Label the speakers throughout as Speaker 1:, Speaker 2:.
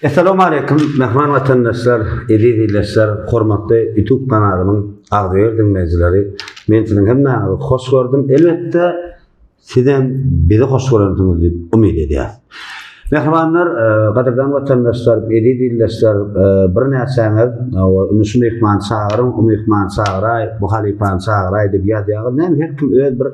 Speaker 1: Essalamu Aleýkum mähriban watandaşlar, eziz ildeşler, hormatly YouTube kanalymyň agzybir diňleýjileri. Men siziň hemmäňizi hoş gördüm. Elbetde, sizem bizi hoş görensiňiz diýip umyt edýäris. Mähribanlar, gadyrdan watandaşlar, eziz ildeşler, birnäçäňiz indi şu myhmany çagyryň, bu myhmany çagyraý, bu halypany çagyraý diýip ýazýaňyz. Näme her kim öz bir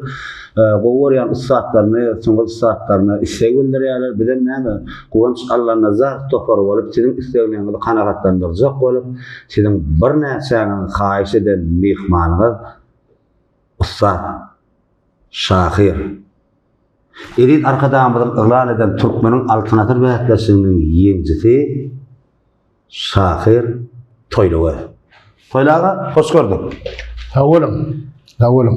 Speaker 1: gowy görýän ussatlaryny, sungat ussatlaryna isleg bildirýärler. Bizem näme Guwanç Allanazarow topary bolup siziň islegleriňizi kanagatlandyrjak bolup, siziň birnäçäňiziň haýyş eden myhmanyňyz ussat şahyr, Eziz Arkadagymyzyň yglan eden Türkmeniň Altyn asyr bäsleşiginiň ýeňjisi şahyr Toýly Öwez. Toýly aga, hoş gördük.
Speaker 2: Sag boluň. Sag boluň.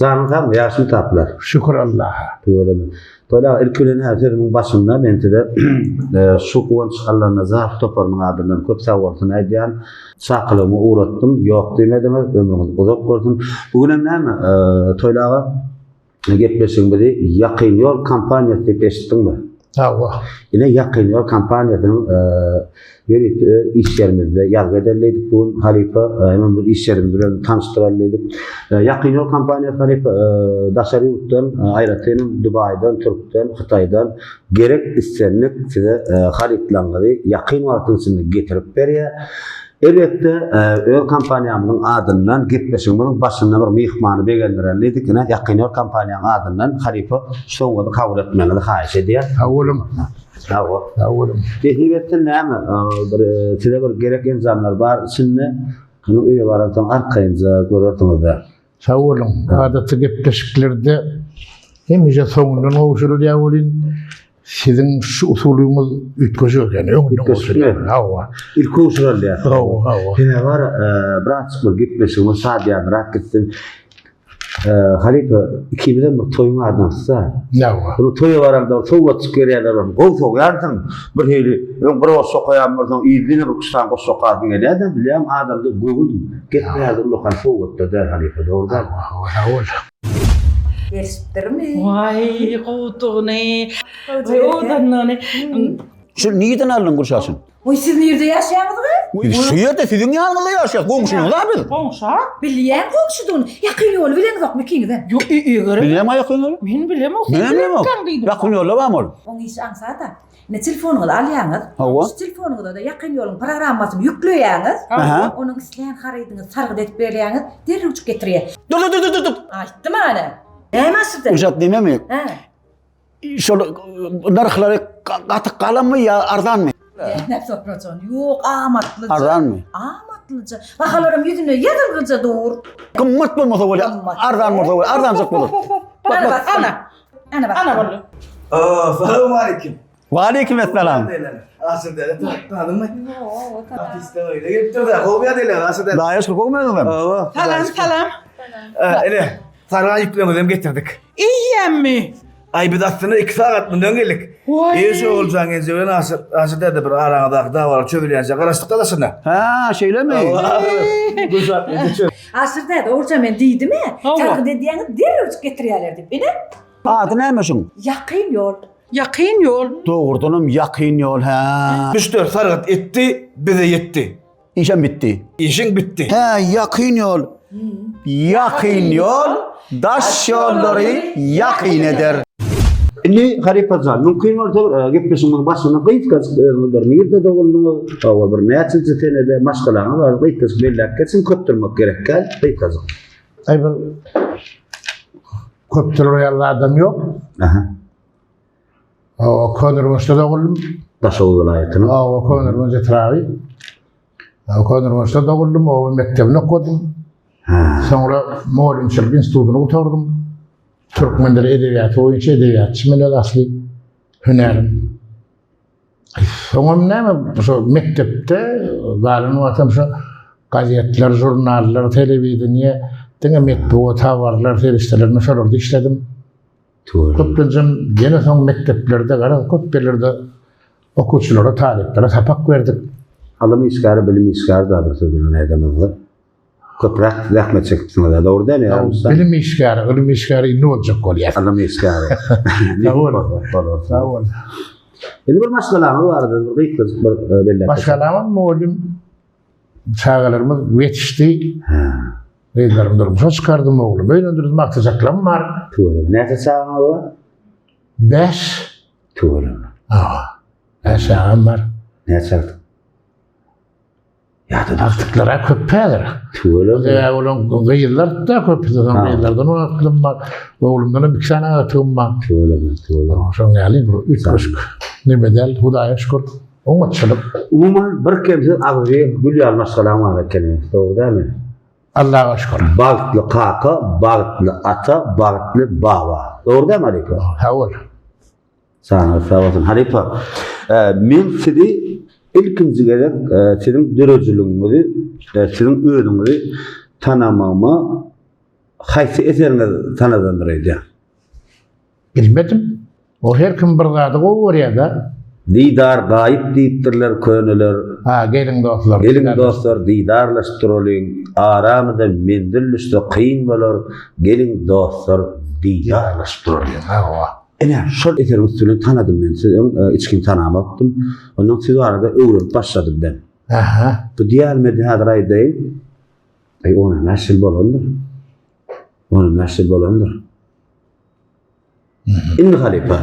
Speaker 1: Janyň sagmy, ýagşymy taplar?
Speaker 2: Şükür Allaha.
Speaker 1: Tüweleme. Toýly aga, ilki bilen hä sözümiň başynda men size şu Guwanç Allanazarow toparynyň adyndan köp sag bolsun aýdýan. Çakylygymy ugratdym, ýok diýmediňiz, ömrüňiz uzak bolsun. Bu günem näme, Toýly aga, gepleşigimizi Ýakyn ýol kompaniýasy diýip eşitdiňmi?
Speaker 2: Hawa.
Speaker 1: Ine Ýakyn ýol kompaniýasynyň ýörite öz iş ýerimizde ýazgy edeliydik bu gün halypa, hemem bir iş ýerimiz bilen tanyşdyralydyk. Ýakyn ýol kompaniýasy halypa daşary ýurtdan, aýratynam Dubaýdan, Türkden, Hytaýdan gerek islendik size harytlaryňyzy ýakyn wagtyň içinde getirip berýär. Elbetde, öz kompaniýamyzyň adyndan gepleşigimiziň başynda bir myhmany begendireli diýdik. Ine, Ýakyn ýol kompaniýanyň adyndan halypa şu sowgady kabul etmegiňizi haýyş edýäs.
Speaker 2: Sag boluň.
Speaker 1: Sag bol.
Speaker 2: Sag boluň.
Speaker 1: Nesip etsin näme, bir size bir gerek enjamlar bar içinde. Muny öýe baransoň arkaýynja görersiňiz-dä.
Speaker 2: Sag boluň. Adaty gepleşiklerde hemişe soňundan gowşurylýar welin, Siziň şu usulyňyz üýtgeşik eken, öňünden gowşurýar.
Speaker 1: Hawa. Ilk gowşuralýar.
Speaker 2: Hawa, hawa.
Speaker 1: Sebäbi bar, birazjyk bir gepleşigimiz şadyýanrak gitsin. Halypa, ikimizem bir toýuň adamsy-da.
Speaker 2: Hawa.
Speaker 1: Bu toýa baranda sowgatjyk berýärler, ony gowy sowýarsyň. Bir hili, öň bir goşgy okaýan bolsaň, yzda ýene bir üç sany goşgy okasyň gelýär-de, bilýäň, adamda göwün gepleýär, ullakan sowgatda däl halypa, dogry dälmi?
Speaker 2: Hawa, sag bol.
Speaker 3: Gelişipdirmi?
Speaker 4: Waý, gowudygyny, owadanlygyny.
Speaker 5: Şu nirden aldyň gurşaşyn?
Speaker 3: Oý, siz nirde ýaşaýaňyz gyz?
Speaker 5: Biz şu ýerde siziň ýanyňyzda ýaşaýas, goňşyňyz-a biz.
Speaker 4: Goňşa?
Speaker 3: Bilýän goňşudygyny. Ýakyn ýoly bileňzokmy ikiňizem?
Speaker 4: Ýok, eger.
Speaker 5: Bilýäňmi ýakyn ýoly?
Speaker 4: Men bilemok, sen
Speaker 5: Men bilemok.
Speaker 4: bilemkäň diýdim.
Speaker 5: Ýakyn ýolda barmy ol?
Speaker 3: Oň işi aňsat-a. Ine telefonyňyzy alýaňyz.
Speaker 5: Hawa.
Speaker 3: Şu telefonyňyza-da ýakyn ýoluň programmasyny ýükleýäňiz.
Speaker 5: Aha.
Speaker 3: Onuň isleýän harydyňyzy sargyt edip berýäňiz, derrewjik getirýär.
Speaker 5: Dur, dur, dur, dur, dur.
Speaker 3: Aýtdym ana. Näme aşyrdy?
Speaker 5: Ujat nememi?
Speaker 3: Hä.
Speaker 5: Şol nyrhlary gaty galanmy ýa arzanmy?
Speaker 3: Näme sorajan? Ýok, amatlyja.
Speaker 5: Arzanmy?
Speaker 3: Amatlyja. Bahalaram ýüzüne ýazylgyja dur.
Speaker 5: Gymmat bolmasa bolýar, arzan bolsa bolýar, arzanjyk bolar.
Speaker 3: Bak, bak,
Speaker 4: Ana.
Speaker 3: Ana bak.
Speaker 4: Ana boldy.
Speaker 6: Salam aleyküm.
Speaker 5: Waleýkim esselam.
Speaker 6: Aşyr däde tanadymmy? Ýok. Artistler öýüne gelipdir de, gowy ýagdaýlar Aşyr däde.
Speaker 5: Daýa şükür gowmy özüňem?
Speaker 6: Hawa.
Speaker 4: Salam, salam.
Speaker 6: Ine, sargan ýüklerimizi hem getirdik.
Speaker 4: Eýýämmi?
Speaker 6: Aý biz aslynda 2 sagat mundan geldik.
Speaker 4: Waý.
Speaker 6: Eý şu Oguljan genje bilen Aşyr, Aşyr däde bir araňyzdaky dawalar çözülýänçä garaşdyk da daşynda.
Speaker 5: Hä, şeýlemi?
Speaker 6: Gülşat genje çöz.
Speaker 3: Aşyr däde, Oguljan men diýdim-ä, sargyt edýäňiz derrewjik getirýärler diýip. Ine.
Speaker 5: Ady näme şuň?
Speaker 3: Ýakyn ýol.
Speaker 4: Ýakyn ýol.
Speaker 5: Dogrudanam ýakyn ýol, hä.
Speaker 6: Müşderi sargyt etdi, bize ýetdi.
Speaker 5: Işem bitdi.
Speaker 6: Işiň bitdi.
Speaker 5: Hä, ýakyn ýol. Ýakyn ýol daş ýollary ýakyn eder.
Speaker 1: Indi halypa jan, mümkin bolsa bir gepleşigimiziň başynda gysgajyk özüňiz bir nirde doguldyňyz, hawa bir näçinji senede, maşgalaňyz barada gysgajyk belläp geçiň, köp durmak gerek däl, gysgajyk.
Speaker 2: Aý bir köp durar ýaly adam ýok.
Speaker 1: Aha.
Speaker 2: O Köneürgençde doguldum.
Speaker 1: Daşoguz welaýatynyň.
Speaker 2: Hawa, Köneürgenç etraby. Köneürgençde doguldum, oba mekdebini okadym. Soňra mugallymçylyk institutyny gutardym. Türkmen dili edebiýaty boýunça edebiýatçy men öz asly hünärim. Soňam näme, şo mekdepde galan wagtym şo gazetler, žurnallar, telewideniýe, diňe metbugat habarlar serişdelerinde şolarda işledim. Köplenjem ýene soň mekdeplerde, garaz köp ýerlerde okuwçylara, talyplara sapak berdik.
Speaker 1: Ylym işgäri, bilim işgäri da bir söz bilen aýdanymyzda köpräk zähmet çekipsiňiz, dogry dälmi ýa ussa?
Speaker 2: Bilim işgäri, ylym işgäri indi boljak bolýar.
Speaker 1: Ylym işgäri.
Speaker 2: Sag bol. Sag bol.
Speaker 1: Indi bir maşgalaňyz barada bir gysgajyk bir e, belläp.
Speaker 2: Maşgalamam mugallym çagalarymyz ýetişdi. Gyzlarym durmuşa çykardym, oglum öýlendirdim, agtyjaklarym bar.
Speaker 1: Tüweleme. Näçe çagaňyz bar?
Speaker 2: Bäş.
Speaker 1: Tüweleme.
Speaker 2: Hawa. Bäş çagam bar.
Speaker 1: Näçe agtyk? Ýa-da
Speaker 2: Agtyklar-a köp häzir.
Speaker 1: Tüweleme.
Speaker 2: Sebäbi olaň gyzlar da köpüsi, soň gyzlardan agtygym bar. Oglumdan hem iki sany agtygym bar.
Speaker 1: Tüweleme, tüweleme.
Speaker 2: Şoň ýaly bir üýtgeşik neme däl, Hudaýa şükür. Oňatçylyk.
Speaker 1: Umuman bir kemsiz agzybir gül ýaly maşgalaň bar ekeni, dogry dälmi?
Speaker 2: Allaha şükür.
Speaker 1: Bagtly kaka, bagtly ata, bagtly baba. Dogry dälmi halypa?
Speaker 2: Sag bol.
Speaker 1: Janyňyz sag bolsun. Halypa, men sizi ilkinji gezek siziň döredijiligiňizi, siziň özüňizi tanamagyma haýsy eseriňiz tanadandyr öýdýän?
Speaker 2: Bilmedim. O her kim bir zady gowy görýär-dä.
Speaker 1: Didar gaýyp diýipdirler köneler.
Speaker 2: Ha, geliň dostlar.
Speaker 1: Geliň dostlar, didarlaşyp duralyň. Aramyza menzil düşse kyn bolar. Geliň dostlar, didarlaşyp duralyň.
Speaker 2: Hawa.
Speaker 1: Ine, şol eseriň üsti bilen tanadym men sizi. Öň içgin tanamokdym. Ondan siz barada öwrenip başladym ben.
Speaker 2: Aha.
Speaker 1: Bu diýälmedi häzir aýdaýyn. Aý, on bäş ýyl bolandyr. On bäş ýyl bolandyr. Indi halypa,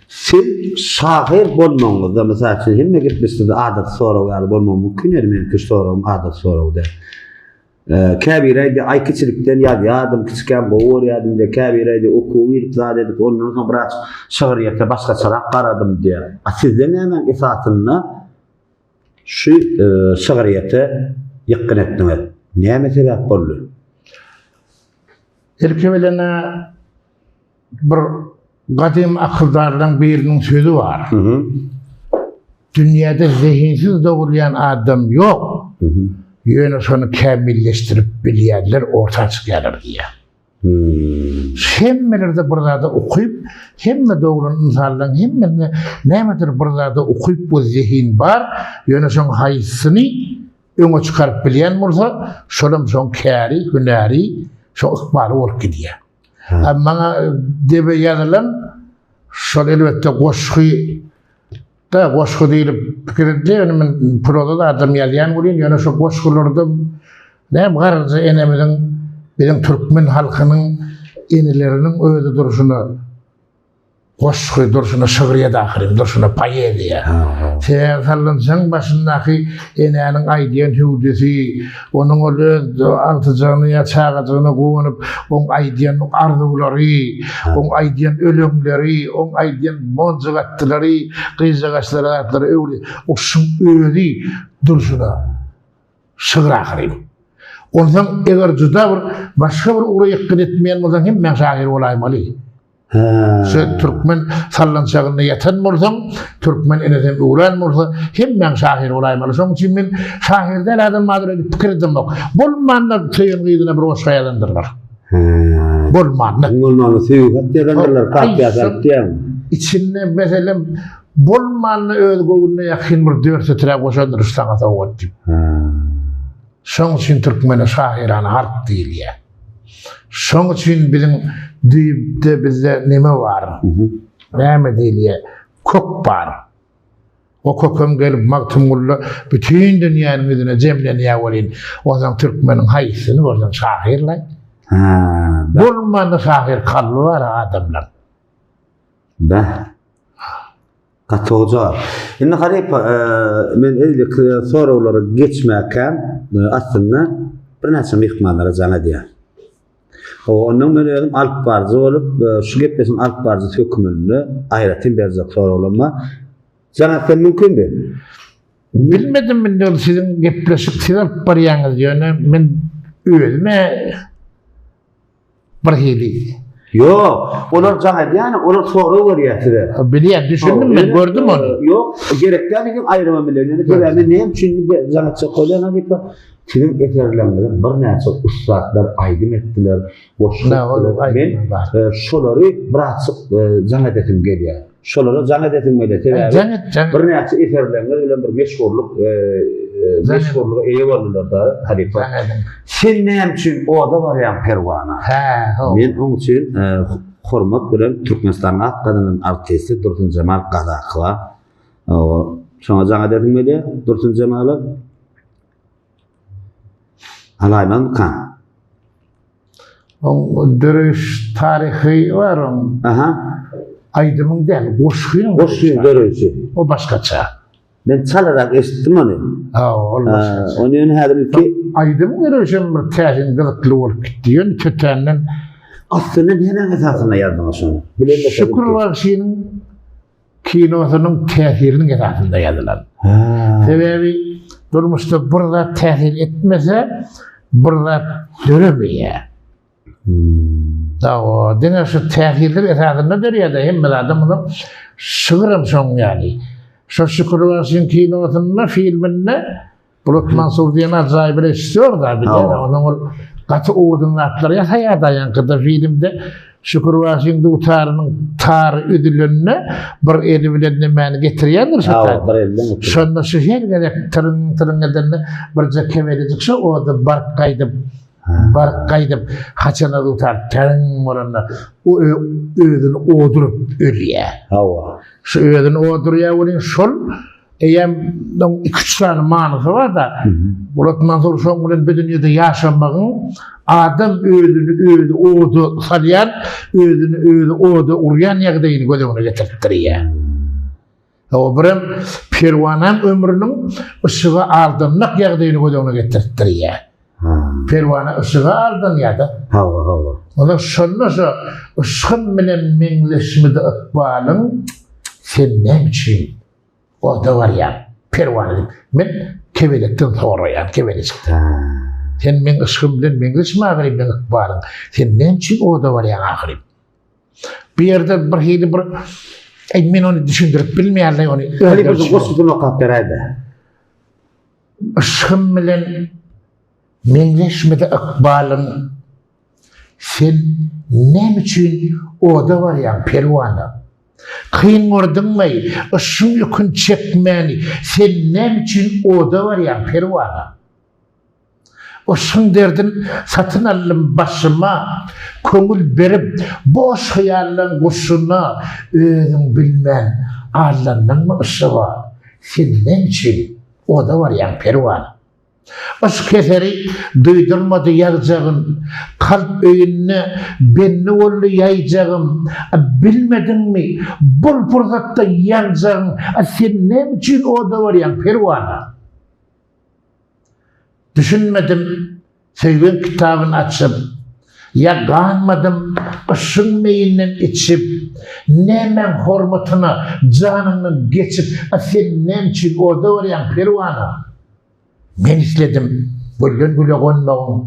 Speaker 1: siz şahyr bolmagyňyzda, mysal üçin, hemme gepleşikde adaty sorag ýaly bolmagy mümkin, ýöne meniňki şu soragym adaty sorag däl. Käbiri aýdýar, aý kiçilikden ýazýardym, kiçikäm gowy görýärdim diýýär, käbiri aýdýar, okuwa girip zat edip, ondan soň biraz şygryýete başgaçarak garadym diýýär. A sizde nämäň esasynda şu şygryýete ýykgyn etdiňiz? Näme sebäp boldy?
Speaker 2: Ilki bilen-ä bir gadym akyldarlaryň biriniň sözi bar. Dünýäde zehinsiz dogulýan adam ýok. Ýöne şony kämilleşdirip bilýänler orta çykýarlar diýýär. Hemmelerde bir zada ukyp, hemme doglan ynsanlaryň hemmesinde nämedir bir zada ukyp we zehin bar, ýöne şoň haýsysyny öňe çykaryp bilýän bolsa, şolam şoň käri, hünäri, şoň ykbaly bolup gidýär. Ha maňa debe ýazylan şol elbetde goşgy da goşgy diýlip pikir edilýär. Ýöne men proza da adam ýazýan welin, ýöne şo goşgularda näme garryja enemiziň biziň türkmen halkynyň eneleriniň özi durşuna Goşgy durşuna şygryýet ahyryn, durşuna poeziýa. Sebäbi sallançagyň başyndaky enäniň aýdýan hüwdüsi, onuň ol öz agtyjagyna ýa çagajygyna guwanyp, oň aýdýan arzuwlary, oň aýdýan öleňleri, oň aýdýan monjugatdylary, gyzjagaçlary zatlary öwri, o şuň özi durşuna şygyr ahyryn. Onsoň eger juda bir başga bir ugra ýykgyn etmeýän bolsaň hemmäň şahyr bolaýmaly. Şu türkmen sallançagynda ýatan bolsaň, türkmen enesem öwran bolsa, hemmäň şahyr bolaýmaly. Şonuň üçin men şahyr däl adam bardyr öýdüp pikir edemok. Bolmanda söýen gyzyna bir goşgy ýazandyrlar. Bolmanda.
Speaker 1: Bolmanda söýgi hat ýazandyrlar, kapyýa salyp diýýäň.
Speaker 2: Içinde meselem bolmanda öz göwnüne ýakyn bir dört setir-ä goşandyr şu saňa sowgat diýip. Şoň üçin türkmene şahyrana halk diýilýär. Şoň üçin biziň düýpde bizde neme bar? Näme diýilýär? Kök bar. O kökem gelip Magtymgulyda bütin dünýäniň ýüzüne jemlenýär welin, onsoň türkmeniň haýsysyny görseň şahyrlaý. Bolmanda şahyr kalby bar adamlaň.
Speaker 1: Bäh. Gaty gowy jogap. Indi halypa, men eýleki soraglara geçmäkäm, aslynda birnäçe myhmanlara jaň edýän. Hawa, ondan men özüm alyp baryjy bolup, şu gepleşigiň alyp baryjysy hökmünde aýratyn berjek soraglarym bar. Jaň etsem mümkinmi?
Speaker 2: Bilmedim indi ol siziň gepleşik siz alyp barýaňyz, ýöne men özüme Bir hili.
Speaker 1: Ýok, olar jaň edýän, olar sorag berýär size.
Speaker 2: Bilýän, düşündim men, gördüm ony.
Speaker 1: Ýok, gerek däl diýip aýrymam bilen. Ýöne sebäbi men näme üçin jaň etjek bolýan halypa? Siziň eserleriňizi birnäçe ussatlar aýdym etdiler, goşgy etdiler. Men şolary birazjyk jaň edesim gelýär. Şolara jaň edesim gelýär. Sebäbi birnäçe eserleriňiz bilen bir meşhurlyk meşhurlyga eýe boldular-da halypa. Sen näme üçin oda barýaň perwana?
Speaker 2: Hä, ho.
Speaker 1: Men oň üçin hormat bilen Türkmenistanyň at gazanan artisti Dursunjemal Gazakowa. Hawa, şoňa jaň edesim gelýär, Dursun Jemala. Alaýmazmykan?
Speaker 2: Oň döreýiş taryhy bar oň.
Speaker 1: Aha.
Speaker 2: Aýdymyň däl, goşgynyň.
Speaker 1: Goşgynyň döreýşi.
Speaker 2: O başgaça.
Speaker 1: Men çalarak eşitdim ony.
Speaker 2: Ha, ol başgaça.
Speaker 1: Ony ýöne häzir ilki
Speaker 2: aýdymyň döreýşi hem bir täsin gyzykly bolup gitdi. Ýöne tötänden
Speaker 1: Aslynda nämäň esasynda ýazdyňyz şony?
Speaker 2: Şükür bagşynyň kinosynyň täsiriniň esasynda ýazylan. Sebäbi durmuşda bir zat täsir etmese, bir zat döremeýär. Hmm. Dawa, diňe şu täsirler esasynda döreýär-de, hemme zadam munuň şygyram şoň ýaly. Şo Şükür bagşyň kinosynda, filminde Bulut Mansur diýen ajaýyp režissýor da bilýän, onuň ol gaty owadan zatlar ýasaýar da ýaňkyda filmde Şükür bagşyň dutarynyň tary üzülende bir eli bilen nemäni getirýändir şo taýda. Şonda şu her gezek tyryň tyryň edende birje kebelejik şo oda baryp gaýdyp baryp gaýdyp haçanda dutar tyryň bolanda o özüni oduryp ölýär.
Speaker 1: Hawa.
Speaker 2: Şu özüni odurýar welin şol Eýýäm oň iki-üç sany manysy bar-da. Bulat Mansur şoň bilen bu dünýede ýaşamagyň adam özüni özi oda salýan, özüni özi oda urýan ýagdaýyny göz öňüne getirtdirýär. O birem Perwanaň ömrüniň yşyga aldanmak ýagdaýyny göz öňüne getirtdirýär. Perwana yşyga aldanýar-da.
Speaker 1: Hawa, hawa.
Speaker 2: Onda şonda şo yşgym bilen meňzeşmidi ykbalyň, sen näme üçin Oda barýan, Perwana diýip. Men kebelekden soraýan, kebelejikden. Sen meň yşgym bilen meňzeşmi ahyryn meň ykbalyň? Sen näme üçin oda barýaň ahyryn? Bu ýerde bir hili bir Eý, men ony düşündirip bilmeýän ony.
Speaker 1: Hany bir goşgusyny okap beräýdä.
Speaker 2: Yşgym bilen meňzeşmedi ykbalyň. Sen näme üçin oda barýaň, Perwana? Kyn gördüňmi, yşgyň ýüküni çekmäni, sen näme üçin oda barýaň, Perwana? Yşgyň derdin satyn aldym başyma, köňül berip, boş hyýallaň guşuna, özüň bilmän aldandyňmy yşyga, sen näme üçin oda barýaň, Perwana? Yşk heseri duýdurmady ýagjagyn, Kalp öýünde bendi boldy ýaýjagym. A bilmediňmi, bol pursatda ýanjagyň, A sen näme üçin oda barýaň, perwana? Düşünmedim, söýgiň kitabyn açyp, Ýa ganmadym yşgyň meýinden içip, Nämäň hormatyna janyňdan geçip, A sen näme üçin oda barýaň, perwana? Men isledim gülden güle gonmagyň,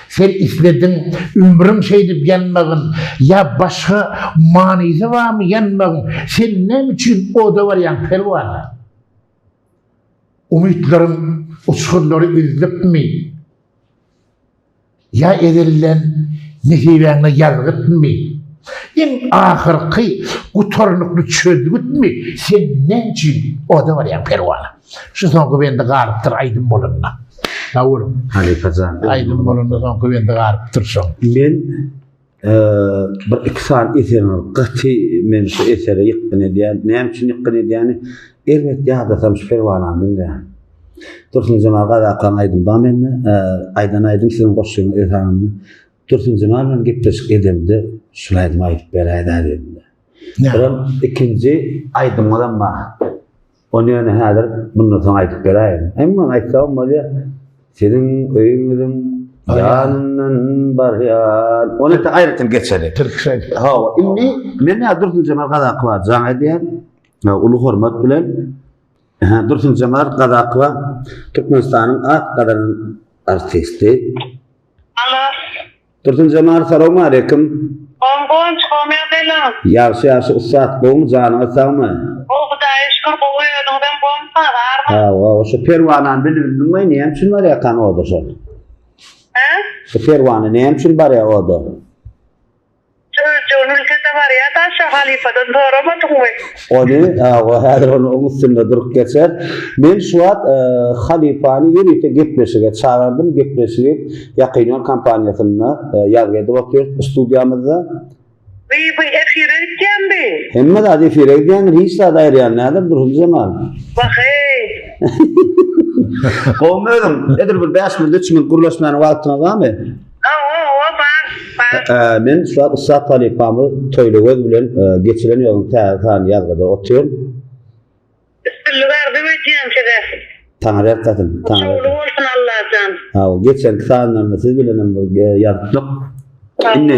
Speaker 2: Sen islediň ömrüň şeýdip ýanmagyn, Ýa başga manysy barmy ýanmagyň, Sen näme üçin oda barýaň perwana? Umytlaryň uçgunlary üzdükmi? Ýa ezelden nesibäňde ýazgytmy? Iň ahyrky gutarnykly çözgütmi? Sen näme üçin oda barýaň perwana? Şu soňky bendi galypdyr aýdym bolanda. Sag boluň.
Speaker 1: Halypa jan.
Speaker 2: Aýdym bolanda soňky bendi galypdyr şoň.
Speaker 1: Men bir iki sany eseriňiz gaty men şu esere ýykgyn edýän. Näme üçin ýykgyn edýäni erbet ýadasam şu perwanany diňle. Dursunjemal Gazakaň aýdymy bar mende. Aýdan aýdym siziň goşgyňyz esasynda. Dursunjemal bilen gepleşik edemde şul aýdymy aýdyp beräýdä diýdim. Birem ikinji aýdymyňyzam bar. Ony ýöne häzir bundan soň aýdyp beräýiň. Emma aýtsagam bolýar. Siziň öýüňiziň ýanyndan barýan. Ony tä aýratyn geçeli.
Speaker 2: Tirkiş aýdyp.
Speaker 1: Hawa, indi men hä Dursunjemal Gazakowa jaň edýän. Uly hormat bilen. Dursunjemal Gazakowa Türkmenistanyň at gazanan artisti.
Speaker 7: Alo.
Speaker 1: Dursunjemal salowmaleýkim.
Speaker 7: Gowy goňşy gowy ýagdaýlaryňyz.
Speaker 1: Ýagşy ýagşy ussat gowmy janyňyz sagmy.
Speaker 7: Gowy hudaýa şükür gowy özüňizem gowmysyňyz arma.
Speaker 1: Hawa şu perwanany bilibindiňmi näme üçin barýakan oda şol.
Speaker 7: Hä?
Speaker 1: Şu perwana näme üçin barýa oda.
Speaker 7: Çöljügini bilse-de barýa-da şo halypadan soramadyňmy?
Speaker 1: Ony, hawa, häzir ony oň üstünde durup geçer. Men şu wagt halypany ýörite gepleşige çagyrdym. Gepleşigi Ýakyn ýol kompaniýasynda ýazgy edip otyrys studiýamyzda.
Speaker 7: Bi bu efire gitýän bi.
Speaker 1: Hemme zat efire gidýändir, hiç zat aýyrýan nädir Dursun Jemal?
Speaker 7: Wah eý.
Speaker 1: Gowumy özüň? Edil bir 5 minut, 3 minut gürleşmäne wagtyňyz barmy?
Speaker 7: Hawa, hawa, bar, bar.
Speaker 1: Men şu wagt ussat halypamyz Toýlygöz bilen geçilen ýoluň täze sany ýazgyda otyryn.
Speaker 7: Üstünlik arzuw edýän size.
Speaker 1: Taňry ýalkasyn. Taňry.
Speaker 7: Şowly bolsun Allajan.
Speaker 1: Hawa, geçenki sanlarynda siz bilen hem ýazypdyk. Indi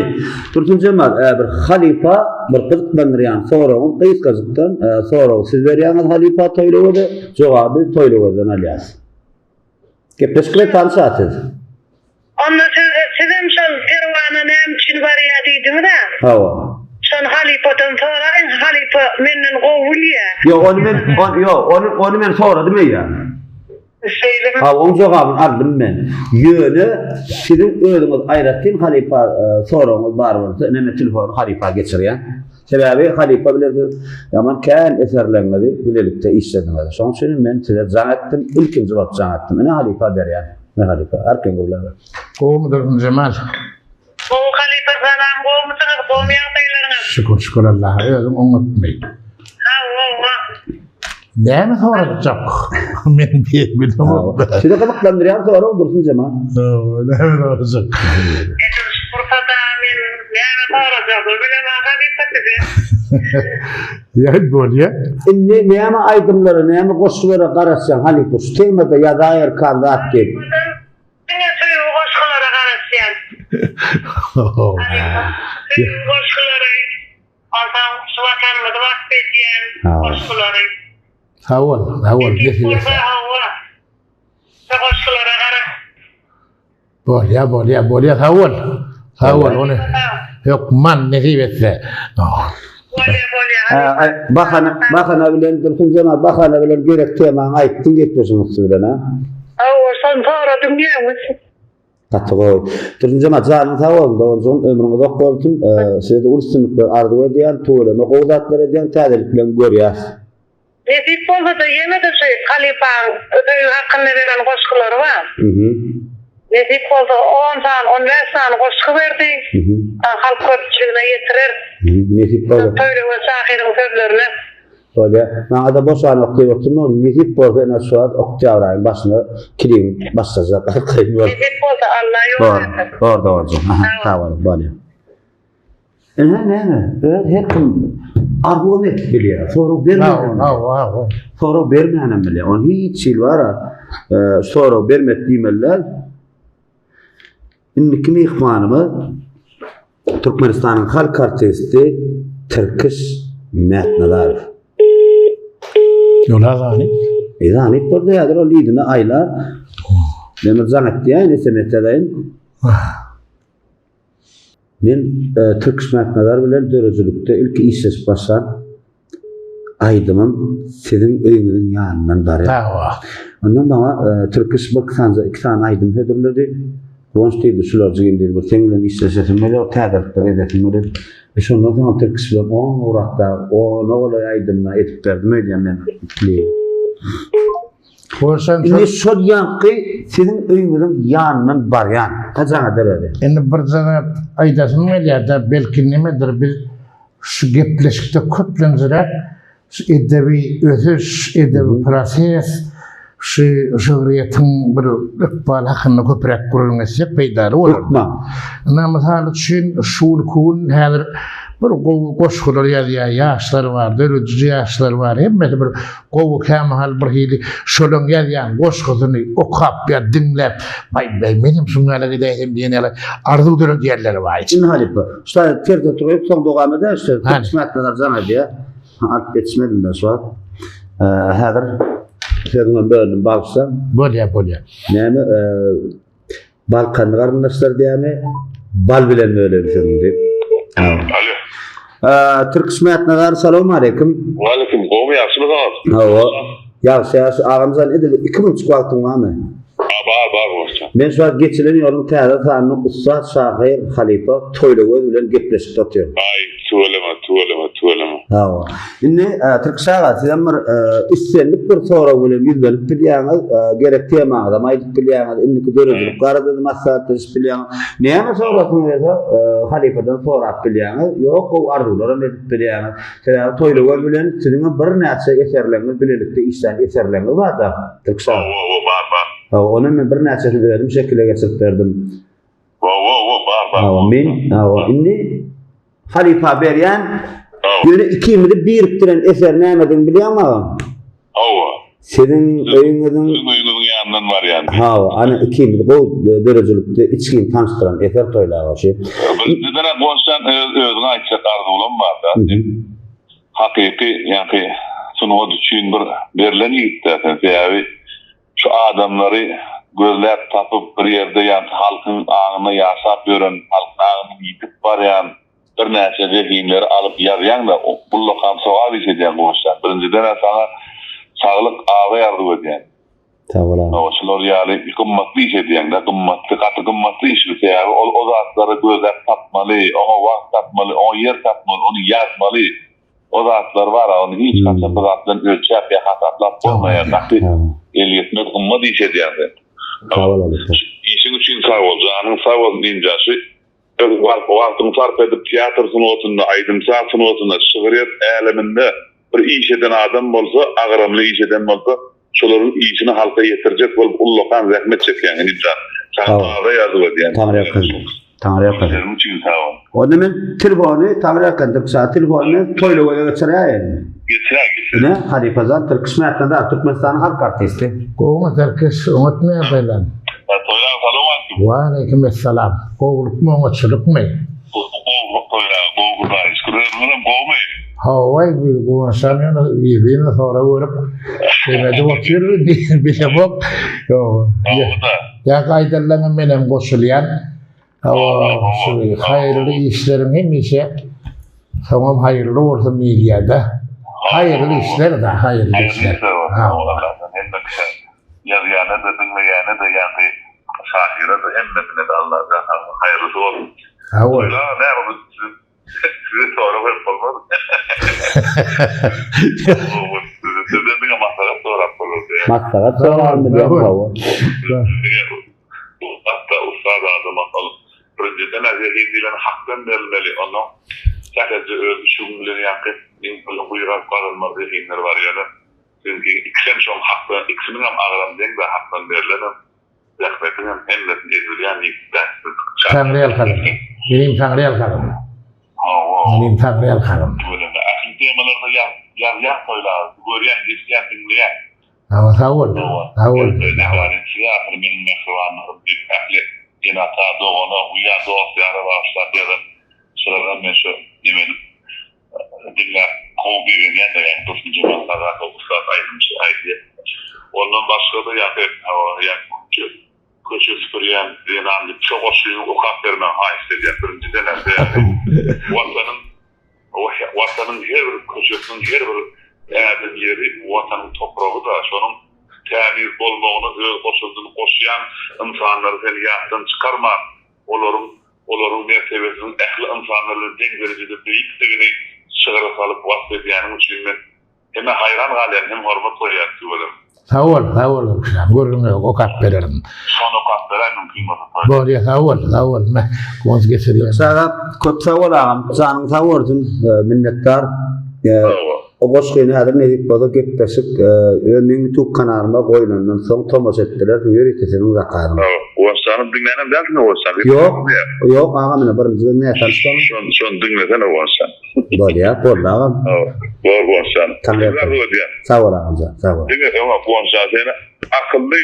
Speaker 1: Dursun Jemal, bir halypa bir gyzyklandyrýan soragyň gysgajykdan soragy siz berýäňiz halypa Toýlygöze, jogaby Toýlygözden alýas. Gepleşik bilen tanyşa siz.
Speaker 7: Onda siz sizem şol Perwana näme üçin barýa diýdiňiz-ä?
Speaker 1: Hawa.
Speaker 7: Şony halypadan soraýyň, halypa menden gowy bilýä.
Speaker 1: Ýok, ony men, ýok, ony, ony men soradym eýýäm.
Speaker 7: Şeýlemi?
Speaker 1: Hawa, oň jogabyny aldym men. Ýöne siziň özüňiz aýratyn halypa soragyňyz bar bolsa, ine men telefony halypa geçirýän. Sebäbi halypa bilen siz ýaman kän eserleriňizi bilelikde işlediňiz. Şonuň üçin hem men size jaň etdim, ilkinji bolup jaň etdim. Ine halypa berýän. Ne halypa, erkin gürläber.
Speaker 2: Gowumy Dursun Jemal?
Speaker 7: Gowy halypa salam gowumysyňyz gowumy ýagdaýlaryňyz?
Speaker 2: Şükür şükür Allaha özüň oňatmy?
Speaker 7: Hawa hawa.
Speaker 2: Näme sorajak? Men diýip bilemok.
Speaker 1: Sizi gyzyklandyrýan sorag Dursun Jemal.
Speaker 2: Hawa, näme sorajak?
Speaker 7: Edil şu pursada men näme sorajagymy bilemok halypa size.
Speaker 2: Ýa bolýa.
Speaker 1: Indi näme aýdymlara, näme goşgulara garaşýaň halypa şu temada ýazaýarkan zat diýip.
Speaker 7: Diňe söýgi goşgulara garaşýan. Halypa söýgi goşgulary, onsoň şu watanymyzy wasp edýän goşgulary.
Speaker 2: Sag bol, sag bol.
Speaker 7: Nesip bolsa hawa. Şu goşgulara garaş.
Speaker 2: Bolýa, bolýa, bolýa, sag bol. Sag bol, ony hökman nesip etse.
Speaker 7: Bolýa, bolýa.
Speaker 1: Bahana, bahana bilen Dursun jema bahana bilen gerek temaňy aýtdyň gepleşiň üsti bilen, ha?
Speaker 7: Hawa, şony soradym diýeňiz.
Speaker 1: Gaty gowy. Dursun jema janyň sag bolsun, doganjygym, ömrüň uzak bolsun. Size-de uly üstünlikler arzuw edýän, tüweleme gowy zatlar edýäň, täzelik bilen görýäs.
Speaker 7: Nesip bolsa-da ýene-de şu halypaň söýgi hakynda beren goşgulary bar. Nesip bolsa on sany, on bäş sany goşgy berdi. Halk köpçüligine ýetireris.
Speaker 1: Nesip bolsa.
Speaker 7: Toýlyöwez şahyryň sözlerine.
Speaker 1: Bolýa. Maňa-da boşanok diýip oturma, nesip bolsa ene şu wagt oktýabr aýyň başynda klibiň başlajak.
Speaker 7: Nesip bolsa Alla ýol bersin.
Speaker 1: Bor, bor doganjygym. Sag boluň, bolýa. Ine näme? Öz her kim arzuwam edip bilýär. Sorag bermän.
Speaker 2: Hawa, hawa.
Speaker 1: Sorag bermänem bilýär. Ony hiç hil bar e, sorag bermek diýmeli däl. Indiki myhmanymyz Türkmenistanyň halk artisti Tirkiş Mätnazarow.
Speaker 2: Ýola zanyp.
Speaker 1: E, zanyp boldy häzir ol yzyna aýlar. Men bir jaň etýän, SMS ýazaýyn. Men Tirkiş Mätnazar bilen döredijilikde ilki işleşip başlan aýdymym siziň öýüňiziň ýanyndan barýar.
Speaker 2: Hawa.
Speaker 1: Ondan maňa Tirkiş bir sany, iki sany aýdym hödürledi. Guwanç diýdi, şular jigim diýdi, bir seň bilen işleşesim gelýär, täzelikler edesim gelýär. E şondan soňam Tirkiş bilen on gowrak dagy, ona golaý aýdymda edip berdim öýdýän men.
Speaker 2: Görseň
Speaker 1: Indi şol ýaňky siziň öýüňiziň ýanyndan barýan. Hajaňa derede.
Speaker 2: Indi bir zat aýdasym gelýär-de, belki nimedir biz şu gepleşikde köplenjiräk şu edebi ösüş, edebi proses, şu şygryýetiň bir ykbaly hakynda köpräk gürrüň etsek peýdaly bolar.
Speaker 1: Hökman.
Speaker 2: Ynha mysal üçin şu günki gün häzir bir gowy goşgular ýazýan ýaşlar bar, dörediji ýaşlar bar, hemmesi bir Gowy kämahal bir hili şolaň ýazýan goşgusyny okap ýa diňläp, baý-baý menem şuň ýaly edäýsem diýen ýaly arzuw döredýänleri bar.
Speaker 1: Indi halypa, şu taýda terde turaýyp soň dowam edäýiş şu Türkmen jaň edýär. Alyp ýetişmedim ben şu wagt. Häzir sözüňe böldüm bagyşla.
Speaker 2: Bolýar, bolýar.
Speaker 1: Näme Balkanly garyndaşlar diýämi? Bal bilen böleýin sözüňi diýip.
Speaker 8: Alo.
Speaker 1: Türküş Mätnazar salam aleyküm.
Speaker 8: Waleýkim, gowmy ýagşymysyňyz?
Speaker 1: Hawa. Ýagşy ýagşy agamjan edil 2 minutjyk wagtyň barmy?
Speaker 8: Ha, bar bar bolsa.
Speaker 1: Men şu wagt geçilen ýoluň täze sanyny ussat şahyr halypa Toýlygöz bilen gepleşikde otyryn.
Speaker 8: Aý, tüweleme. Tüweleme, tüweleme, tüweleme.
Speaker 1: Hawa. Indi Tirkiş aga sizem bir islendik bir sorag bilen ýüzlenip bilýäňiz, gerek temaňyzam aýdyp bilýäňiz, indiki döredijilik barada-da maslahatlaşyp bilýäňiz. Näme sorasyňyz gelse, halypadan sorap bilýäňiz. Ýok, gowy arzuwlaram edip bilýäňiz. Sebäbi Toýlygöz bilen siziňem birnäçe eserleriňiz, bilelikde işlän eserleriňiz bar-da, Tirkiş aga.
Speaker 8: Hawa, hawa, bar, bar.
Speaker 1: Hawa, ony men birnäçesini özüm şekile geçirip berdim.
Speaker 8: Hawa, hawa, bar, bar.
Speaker 1: Hawa, men, hawa, indi halypa berýän, ýöne ikimizi birikdiren eser nämedigini bilýäňmi agam?
Speaker 8: Hawa.
Speaker 1: Siziň öýüňiziň
Speaker 8: Siziň öýüňiziň ýanyndan barýan.
Speaker 1: Hawa, ana ikimizi gowy döredijilikde içgin tanyşdyran eser Toýly aga şu.
Speaker 8: Birinjiden-ä Goşjan öz özüňe aýtjak arzuwlam bar-da. Hakyky ýaňky sungat üçin bir berlen ýigit-dä sen. Sebäbi Şu adamlary gözläp tapyp bir ýerde ýaňky halkyň aňynda ýaşap ýören, halkyň aňyndan ýitip barýan birnäçe zehinleri alyp ýazýaň-da, ullakan sogap iş edýäň Guwançjan. Birinjiden-ä saňa saglyk, abraý arzuw edýän.
Speaker 1: Sag bol agam.
Speaker 8: Hawa, şular ýaly gymmatly iş edýäň-de, gymmatly, gaty gymmatly iş bu. Sebäbi ol o zatlary gözläp tapmaly, oňa wagt tapmaly, oňa ýer tapmaly, ony ýazmaly. O zatlar bar-a, ony hiç haçan bir zat bilen ölçäp ýa hasaplap bolmaýar. Gaty elýetmez gymmat iş edýäň sen.
Speaker 1: Sag bol Alyşir.
Speaker 8: Işiň üçin sag bol, janyň sag bolsun Inja. Şu öz wagtyňy sarp edip teatr sungatynda, aýdym-saz sungatynda, şygryýet äleminde bir iş eden adam bolsa, agramly iş eden bolsa, şolaryň işini halka ýetirjek bolup ullakan zähmet çekýäň inim jan. Saňa abraý arzuw edýän.
Speaker 1: Taňryýalkasyn. Taňryýalkasyn.
Speaker 8: Işleriň üçin sag bol.
Speaker 1: Onda men telefony Taňryýalkasyn Tirkiş aga telefony men Toýlygöze geçiräýin.
Speaker 8: Geçiräý geçir.
Speaker 1: Ine halypajan Tirkiş Mätnazar Türkmenistanyň halk artisti.
Speaker 2: Gowumy Tirkiş, oňatmy ýagdaýlaň?
Speaker 8: Toýly aga salowmaleýkim.
Speaker 2: Waleýkim essalam. Gowulykmy, oňatçylykmy?
Speaker 8: Gowulyk Toýly aga, gowy Hudaýa şükür. Özüňizem gowumy?
Speaker 2: Hawa, Guwançjan ýöne ýüzüne sorag berip, demedip otyr, bilemok. Ýok.
Speaker 8: Hawa-da.
Speaker 2: Ýa gaýdanlaňa menem goşulýan. Hawa, şu haýyrly işleriň hemişe soňam haýyrly bolsun diýilýär-de. Haýyrly işler-de, haýyrly işler.
Speaker 8: Hawa, Allahdan hemme kişä, ýazýana-da, diňleýäne-de, ýaňky şahyra-da, hemmesine-de Allahjan haýyrlysy bolsun.
Speaker 2: Hawa.
Speaker 8: Näme bu Size sorag berip bolmaz. Sizden diňe maslahat sorap bolar.
Speaker 1: Maslahat soralyň bilýän hawa.
Speaker 8: Diňe ussat ussat adama ol birinjiden zehin diýlen hakdan berilmeli. Ondan sähelçe öz üşügiň bilen ýaňky iň guýrap gazanmaly zehinler bar ýöne siziňki ikisem şoň hakdan ikisiniňem agramy deň-de hakdan berlenem. Zähmetiňem hemmesini edibilýän ýigit-dä siz.
Speaker 2: Taňryýalkasyn. Menim taňryýalkasyn.
Speaker 8: Hawa.
Speaker 2: Menim taňryýalkasyn.
Speaker 8: Tüweleme. Ähli temalarda ýazýaň toýla. Görýän, eşidýän, diňleýän.
Speaker 2: Hawa, sag bol. Sag bol.
Speaker 8: Siz ahyry meniň mähribanlarym diýip ähli ene-ata, dogana, uýa, dost-ýara bagyşlap ýazan şygyrlaryňam men şu neme edip Diňläp gowy begenýän-de ýaňy Dursunjemal Sagadow ussat aýdymçy aýdýar. Ondan başga-da ýaňky ýaňky köçe süpürýän zenan diýip şo goşgyny okap bermegi haýyşt edýän birinjiden-ä sebäbi Watanyň Watanyň her bir köçesiniň her bir ädim ýeri Watanyň topragy-da şonuň tämiz bolmagyna öz goşandyny goşýan ynsanlary sen ýatdan çykarman olaryň olaryň mertebesiniň ähli ynsanlar bilen deň derejede beýikdigini şygra salyp wasp edýäniň üçin men hem-ä haýran galýan, hem hormat goýýan tüweleme.
Speaker 2: Sag bol, sag bol Röwşen, gürrüň ýok, okap bererin.
Speaker 8: Şony okap beräý mümkin bolsa toý.
Speaker 2: Bolýa, sag bol, sag bol, meh, guwanç geçirýän.
Speaker 1: Saga köp sag bol agam, janyň sag bolsun, minnetdar.
Speaker 8: Sag bol.
Speaker 1: O goşgyny häzir nesip bolsa gepleşik öz meň ýutub kanalyma goýlandan soň tomaşa edip bilersiň ýörite seniň zakazyň.
Speaker 8: Guwanç janym diňlänem dälsiňä Guwanç jan.
Speaker 1: Ýok ýok agam ine birinji gezek nätanyş boldum.
Speaker 8: Şony şony diňlesene Guwanç jan.
Speaker 1: Bolýa boldy agam.
Speaker 8: Bor Guwanç jan.
Speaker 1: Taňryýalkasyn.
Speaker 8: Arzuw edýän.
Speaker 1: Sag bol agam jan sag bol.
Speaker 8: Diňe öňe Guwanç jan seni akylly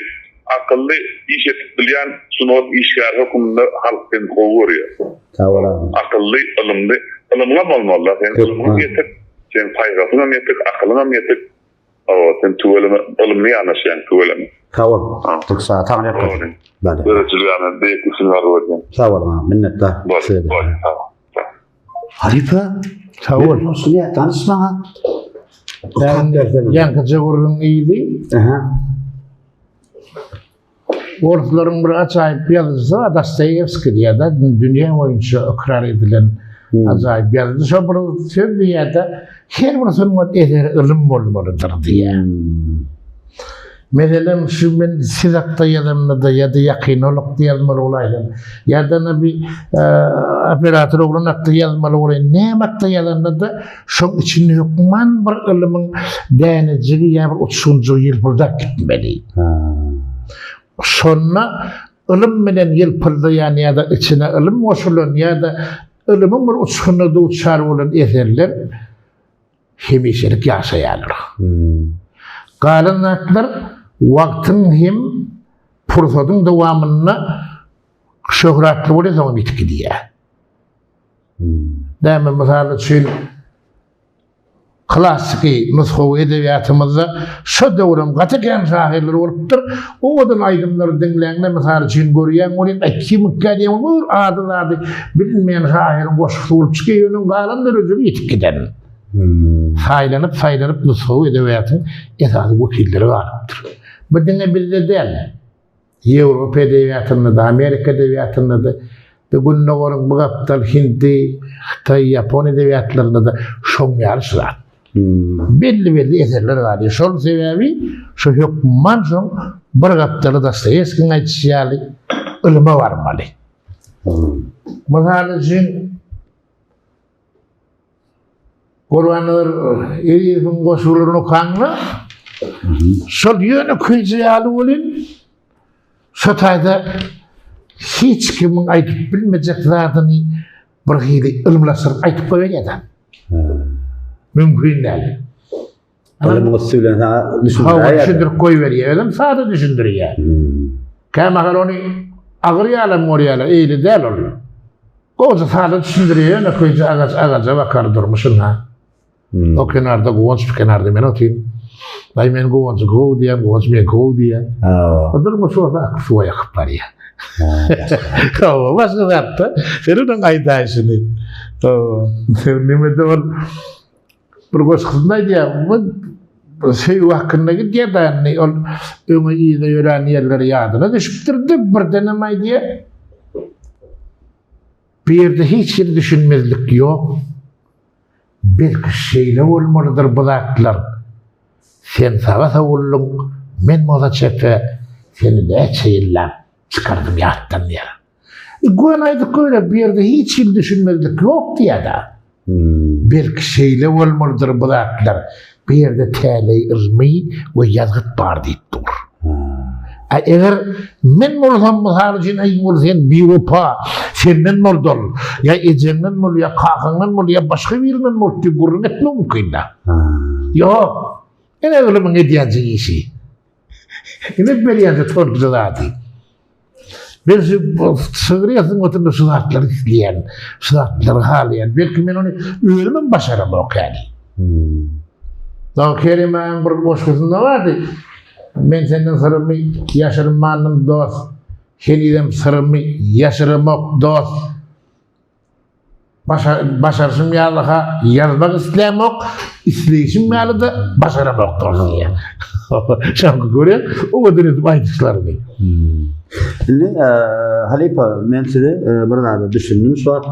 Speaker 8: akylly iş edip bilýän sungat işgäri höküminde halk seni gowy görýär.
Speaker 1: Sag bol agam.
Speaker 8: Akylly ylymly ylymyňam bolmalyda seň ylymyňam ýetik. Seň paýhasyňam ýetik, akylyňam ýetik. Hawa, sen tüweleme ylymly ýanaşýaň tüweleme.
Speaker 1: Sag bol. Türk saňa taňryýalkasyn. Bale.
Speaker 8: Döredijiligine beýik üstünlik arzuw edýän.
Speaker 1: Sag boluň agam, minnetdar.
Speaker 8: Bol, bol, sag bol.
Speaker 1: Halypa.
Speaker 2: Sag bol.
Speaker 1: Şuny ýa tanyş maňa. Okap bersene.
Speaker 2: Ýaňkyja gürrüň yzy.
Speaker 1: Aha.
Speaker 2: Orslaryň bir ajaýyp ýazyjysy bar, Dostoýewskiý diýýär-de, dünýä boýunça ykrar edilen. Ajaýyp ýazyjy. Şo bir söz diýýär-de, her bir sungat eseri ylym bolmalydyr diýýär. Meselem, şu men siz hakda ýazamda-da ýa-da ýakyn olakda ýazmaly bolaýsam, ýa-da ana bir operator oglan hakda ýazmaly bolaýyn, näme hakda ýazanda-da şoň içinde hökman bir ylymyň dänejigi ýa bir uçgunjygy ýylpyldap gitmeli. Şonda ylym bilen ýylpyldaýan ýa-da içine ylym goşulan ýa-da ylymyň bir uçgunyna duçar bolan eserler hemişelik ýaşaýarlar. Galan zatlar wagtyň hem pursadyň dowamynda şöhratly bolýar, soňam ýitip gidýär. Näme mysal üçin klassyky nusgawy edebiýatymyzda şo döwrem gaty kän şahyrlar bolupdyr. Owadan aýdymlary diňläňde mysal üçin görýäň welin, aý kimikkä diýen bir ady zady bilinmeýän şahyryň goşgusy bolup çykýar, ýöne galan döredijilik ýitip giden. Saýlanyp saýlanyp nusgawy edebiýatyň esasy wekilleri galypdyr. Bu diňe bizde däl. Ýewropa edebiýatynda-da, Amerika edebiýatynda-da, bu Gündogaryň bu gapdal hindi, hytaý, ýapon edebiýatlarynda-da şoň ýaly şu zat. Belli-belli eserler galýar. Şol sebäbi şu hökman şoň bir gapdaly Dostoýewskiň aýdyşy ýaly ylyma barmaly. Mysal üçin, Gurbannazar Ezizowyň goşgularyny okanda şol ýöne köýje ýaly welin şo taýda hiç kimiň aýdyp bilmejek zadyny bir hili ylymlaşdyryp aýdyp goýberýär-de. Mümkin däl.
Speaker 1: Ylymyň üsti bilen saňa düşündirýär.
Speaker 2: Düşündirip goýberýär. Özem sada düşündirýär. Kämahal ony agyr ýalam görýärler, eýle däl ol. Goja sada düşündirýär, ýöne köýje agaç agaja bakar durmuşyna. O kenarda Guwanç, bu kenarda men otyryn. Daýy men Guwanjy gowy diýýän, Guwanç meni gowy diýýär. O durmuş bolsa akyp suwa ýakyp barýar. Hawa, başga zatda. Sen onuň aýdaýşyny. Hawa. Nemede ol Bir goşgusynda aýdýar, bu söýgi hakynda gidýär da indi ol öňe yza ýörän ýerleri ýadyna düşüpdir-de, birdenem aýdýar, Bu ýerde hiç hili düşünmezlik ýok. Belki şeýle bolmalydyr bu zatlar. Sen saga sowuldyň, men bolsa çepe, seni näçe ýyllap çykardym ýatdan diýýär. Göni aýdyp goýlar, bu ýerde hiç hili düşünmezlik ýok diýýär-de. Belki şeýle bolmalydyr bu zatlar, bu ýerde täleý ylmy we ýazgyt bar diýip dur. A eger men bolsam, mysal üçin, aý bol sen biwepa, senden boldy ol, ýa ejeňden boldy, ýa kakaňdan boldy, ýa başga birinden boldy diýip gürrüň etmek mümkin-dä. Ýok. Ene ylymyň edýänje işi. Ine berýänje tonkuja zady. Men şu şygryýet sungatynda şu zatlary isleýän, şu zatlary halaýan. Belki men ony özümem başaramok ýaly. Hmm. Dagy Kerim agaň bir goşgusynda bardy. Men senden syrymy ýaşyrmandym dost. Henizem syrymy ýaşyramok dost. Başaryşym ýaly-ha ýazmak islämok, isleýşim ýaly-da başaramok diýýär. Şoňky görýän, owadan edip aýdyşlaryny.
Speaker 1: Indi halypa, men size bir zada düşündim şu wagt.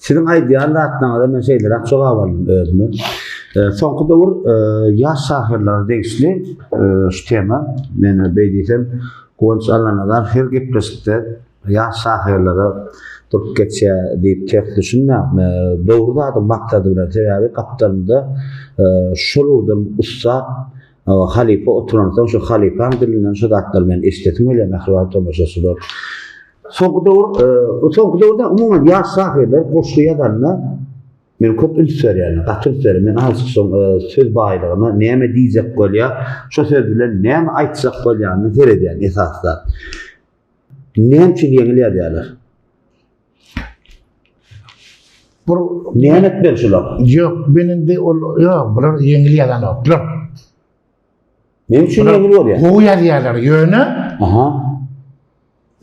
Speaker 1: Siziň aýdýan zatlaryňyza men şeýleräk jogap aldym özüme. Soňky döwür ýaş şahyrlara degişli şu tema, men beý diýsem, Guwanç Allanazar her gepleşikde Ýaş şahyrlara durup geçýär diýip ters düşünmäň. Dogry zadyň maksady bilen, sebäbi gapdalynda şol ugurdan ussat halypa oturansoň, şu halypaň dilinden şu zatlary men eşidesim gelýär, mähriban tomaşaçylar. Soňky döwür, soňky döwürde umuman ýaş şahyrlar goşgy ýazanda men köp üns berýärler, gaty üns berýär. Men azajyk şoň söz baýlygyna, näme diýjek bolýar, şo söz bilen näme aýtjak bolýanyna seredýän esasy zat. Näme üçin ýeňil ýazýarlar?
Speaker 2: Bir
Speaker 1: näme etmeli şular?
Speaker 2: Ýok, men indi ol ýok, bular ýeňil ýazanoklar.
Speaker 1: Näme üçin ýeňil bolýar?
Speaker 2: Gowy ýazýarlar, ýöne
Speaker 1: Aha.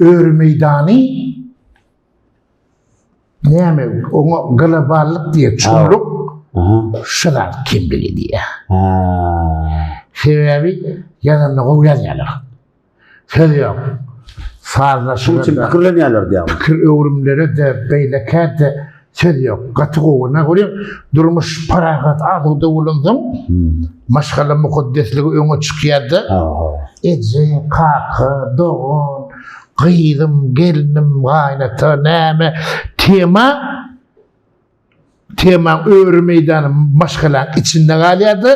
Speaker 2: Öri meýdany näme oňa globallyk diýip çuňluk şu zat kemlik edýär. Sebäbi ýazanda gowy ýazýarlar. Söz ýok. Sazlaşyga
Speaker 1: Şunuň üçin pikirlenýärler diýýäňmi?
Speaker 2: Pikir öwrümlere-de, beýlekä-de. Söz ýok, gaty gowy. Näme görýäň, durmuş parahat, asuda bolansoň, maşgala mukaddesligi öňe çykýar-da. Eje, kaka, dogan, gyzym, gelnim, gaýynata, näme, tema temaň öri meýdany maşgalaň içinde galýar-da,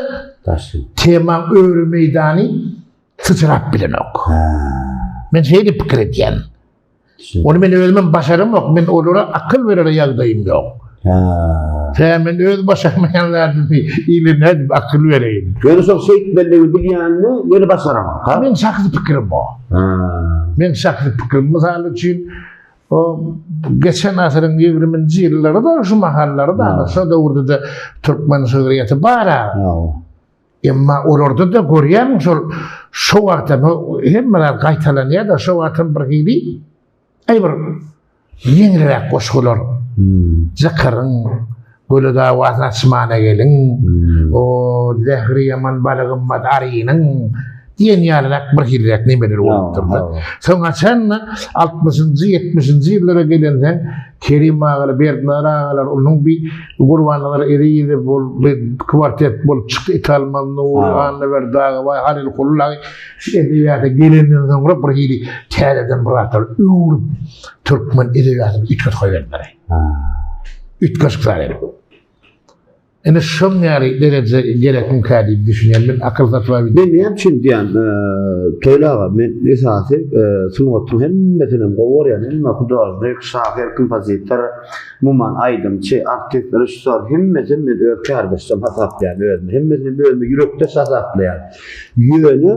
Speaker 2: temaň öri meýdany syçrap bilenok. Men şeýle pikir edýän. Ony men özümem başaramok, men olara akyl berere ýagdaýym ýok. Hä. Men öz başarmaýan zadymy ile nädip akyl bereýin?
Speaker 1: Ýöne şol şeýtmeligi bilýänini ýöne başaramok, ha?
Speaker 2: Meň şahsy pikirim o.
Speaker 1: Ha.
Speaker 2: Meň şahsy pikirim, mysal üçin, o geçen asyryň ýigriminji ýyllary-da, şu mahallary-da, şo döwürde-de türkmen şygryýeti bar-a. Emma olarda-da görýämiň şol şo wagtam hemme zat gaýtalanýar-da, şo wagtam bir hili aý bir ýeňilräk goşgular. Hmm. Jykyryň, göle dawasyny açmana geliň, hmm. o zähri ýaman balygymmat arynyň diýen ýalyrak bir hiliräk nemeler bolupdyr-da. Soň haçan-da altmyşynjy, ýetmişinji ýyllara gelensoň Kerim agalar, Berdinazar agalar, onuň bir Gurbannazar Ezizow bol, bir kwartet bolup çykdy, Italmaz Nury, Annaberdi Dagabaý, Halyl Hullaý şu edebiýata gelenden soňra bir hili täzeden bir zatlar öwrüp, türkmen edebiýatyny üýtgedip goýberdiler. Üýtgeşik zat edip. Ine şoň ýaly dereje gerekmikä diýip düşünýän men akyl satyp alyp.
Speaker 1: Men näme üçin diýýän Toýly aga men esasy sungatyň hemmesinem gowy görýän hemme hudožnik şahyr kompozitor umuman aýdymçy artist režissýor hemmesem men öz kärdeşlerim hasaplaýan özümi hemmesinem özüme ýürekdeş hasaplaýan ýöne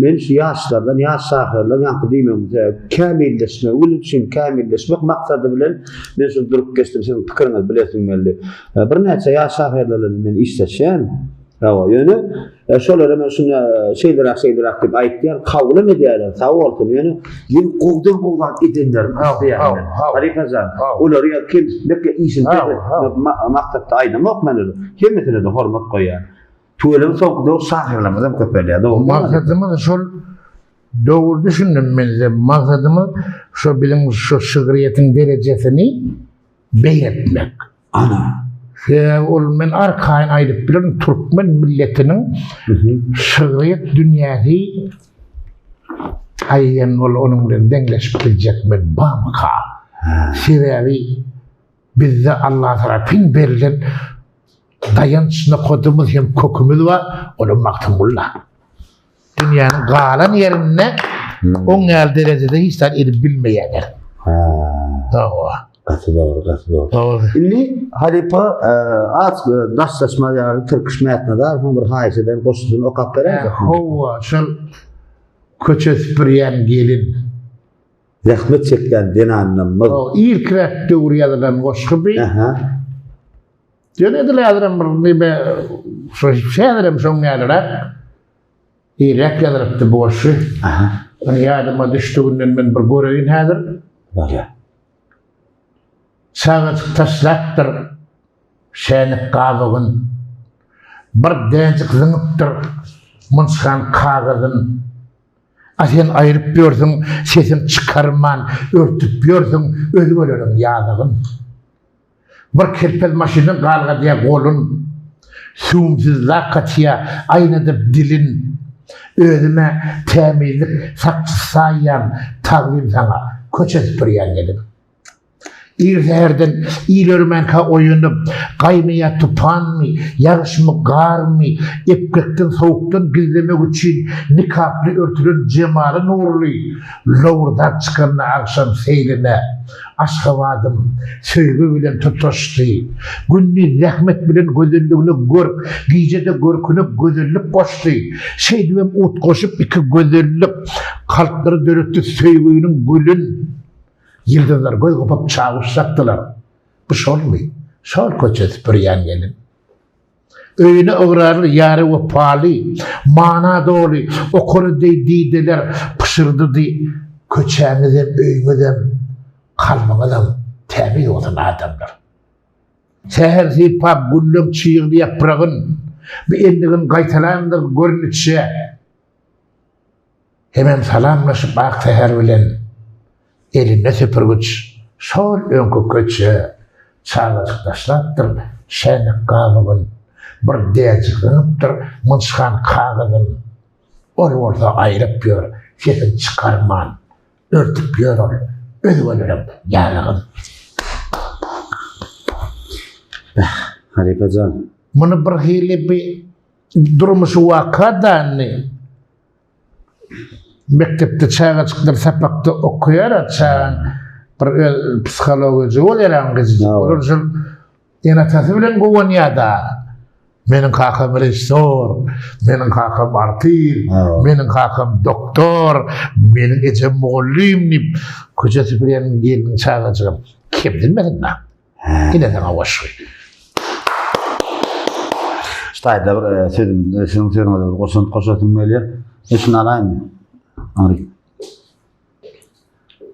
Speaker 1: men şu ýaşlardan ýaş şahyrlar ýaňky diýmegimiň sebäbi kämilleşmegi üçin kämilleşmek maksady bilen men şuny durup geçdim siziň pikiriňizi bilesim geldi. Birnäçe ýaş şahyrlar bilen men işleşýän. Hawa, ýöne şolara men şuny şeýleräk, şeýleräk diýip aýtýan, kabul hem edýärler, sag bolsun. Ýöne ýene gowudan gowy zat edenlerini isleýän men. Halypa jan, olary ýa kemsitmek ýa işini pes etmek maksatda aýdamok men ony. Hemmesine-de hormat goýýan. Tüweleme soňky döwür şahyrlarymyz hem köpelýär, dogrumy?
Speaker 2: Maksadymyz şol dogry düşündim men size. Maksadymyz şo biziň şu şygryýetiň derejesini beýgeltmek.
Speaker 1: Ana.
Speaker 2: Sebäbi ol men arkaýyn aýdyp bilerin türkmen milletiniň şygryýet dünýäsi aýan ol onuň bilen deňleşip biljek men bamyka. Sebäbi bizde Allah tarapyn berlen daýanç nokadymyz hem kökümiz bar, olam Magtymgulla. Dünýäniň galan ýerinde oň ýaly derejede hiç zat edip bilmeýärler.
Speaker 1: Ha.
Speaker 2: Hawa.
Speaker 1: Gaty dogry, gaty dogry. Indi halypa e, az e, daşlaşmaz ýaly Tirkiş Mätnazarowyň bir haýyş eden goşgusyny okap beräýjek.
Speaker 2: Hawa, şol köçe süpürýän gelin.
Speaker 1: Zähmet çekýän zenanlarymyz.
Speaker 2: Irkiräk döwür ýazylan goşgy bi.
Speaker 1: Aha.
Speaker 2: Ýöne edil häzirem bir neme şo häzirem şoň ýalyrak irräk ýazylypdy bu goşgy.
Speaker 1: Aha.
Speaker 2: Ony ýadyma düşdüginden men bir göreýin häzir.
Speaker 1: Bolýar.
Speaker 2: Çagajyk taşlapdyr şänik gabygyn. Bir dänjik zyňypdyr mynçgan kagyzyn. A sen aýryp ýörsüň sesiň çykarman örtüp ýörsüň özgeleriň ýazygyn. Bir kerpez maşyndan galgadýar golun, Süwümsiz lak atýar, aýnadyp dilin. Özüm-ä tämizlik sakçysy saýýan, Tagzym saňa, köçe süpürýän gelin. Ir säherden il örmänkä oýanyp, Gaýmy ýa tupanmy, ýagyşmy, garmy, Epgekden, sowukdan gizlemek üçin Nikaply örtülen jemaly nurly, Lowurdap çykanda agşam seýline. Aşgabadym söýgi bilen tutaşdy. Gündiz zähmet bilen gözelligine görk, gije-de görküne gözellik goşdy. Şeýdibem utgaşyp iki gözellik kalplary döretdi söýginiň gülün. Ýyldyzlar göz gypyp çawuş çakdylar. Bu şolmy? Şol köçe süpürýän gelin. Öýüne ygrarly, ýary wepaly, mana doly, okary deý dideler pyşyrdydy, Köçäňizem, öýüňizem, kalbyňyzam tämiz bolsun, adamlar! Säher sypap gülleň çygly ýapragyn, Bu endigin gaýtalandyr görnüçe. Hemem salamlaşyp ak säher bilen, Elinde süpürgiç, şol öňki köçe. Çagajyk taşlapdyr şänik gabygyn, Bir däjik zyňypdyr mynçgan kagyzyn. Ol bolsa aýryp ýör sesin çykarman, Örtüp ýör ol özgeleriň ýazygyn.
Speaker 1: Beh, halypa jan.
Speaker 2: Muny birhili bi durmuşy waka-da indi. Mekdepde çagajyklar sapakda okaýar, çagaň bir öz psihologiýasy bolýar aň gyjyjyk. Olar şol ene-atasy bilen guwanýar-da. Meniň kakam režissýor, meniň kakam artist, meniň kakam doktor, meniň ejem mugallym diýip, köçe süpürýän gelniň çagajygam kemsinmesin-dä. Ine saňa goşgy.
Speaker 1: Şu taýda bir e, sözüm, e, siziň sözüňize bir goşant goşasym gelýär. E, şuny alaýynmy? Aňry.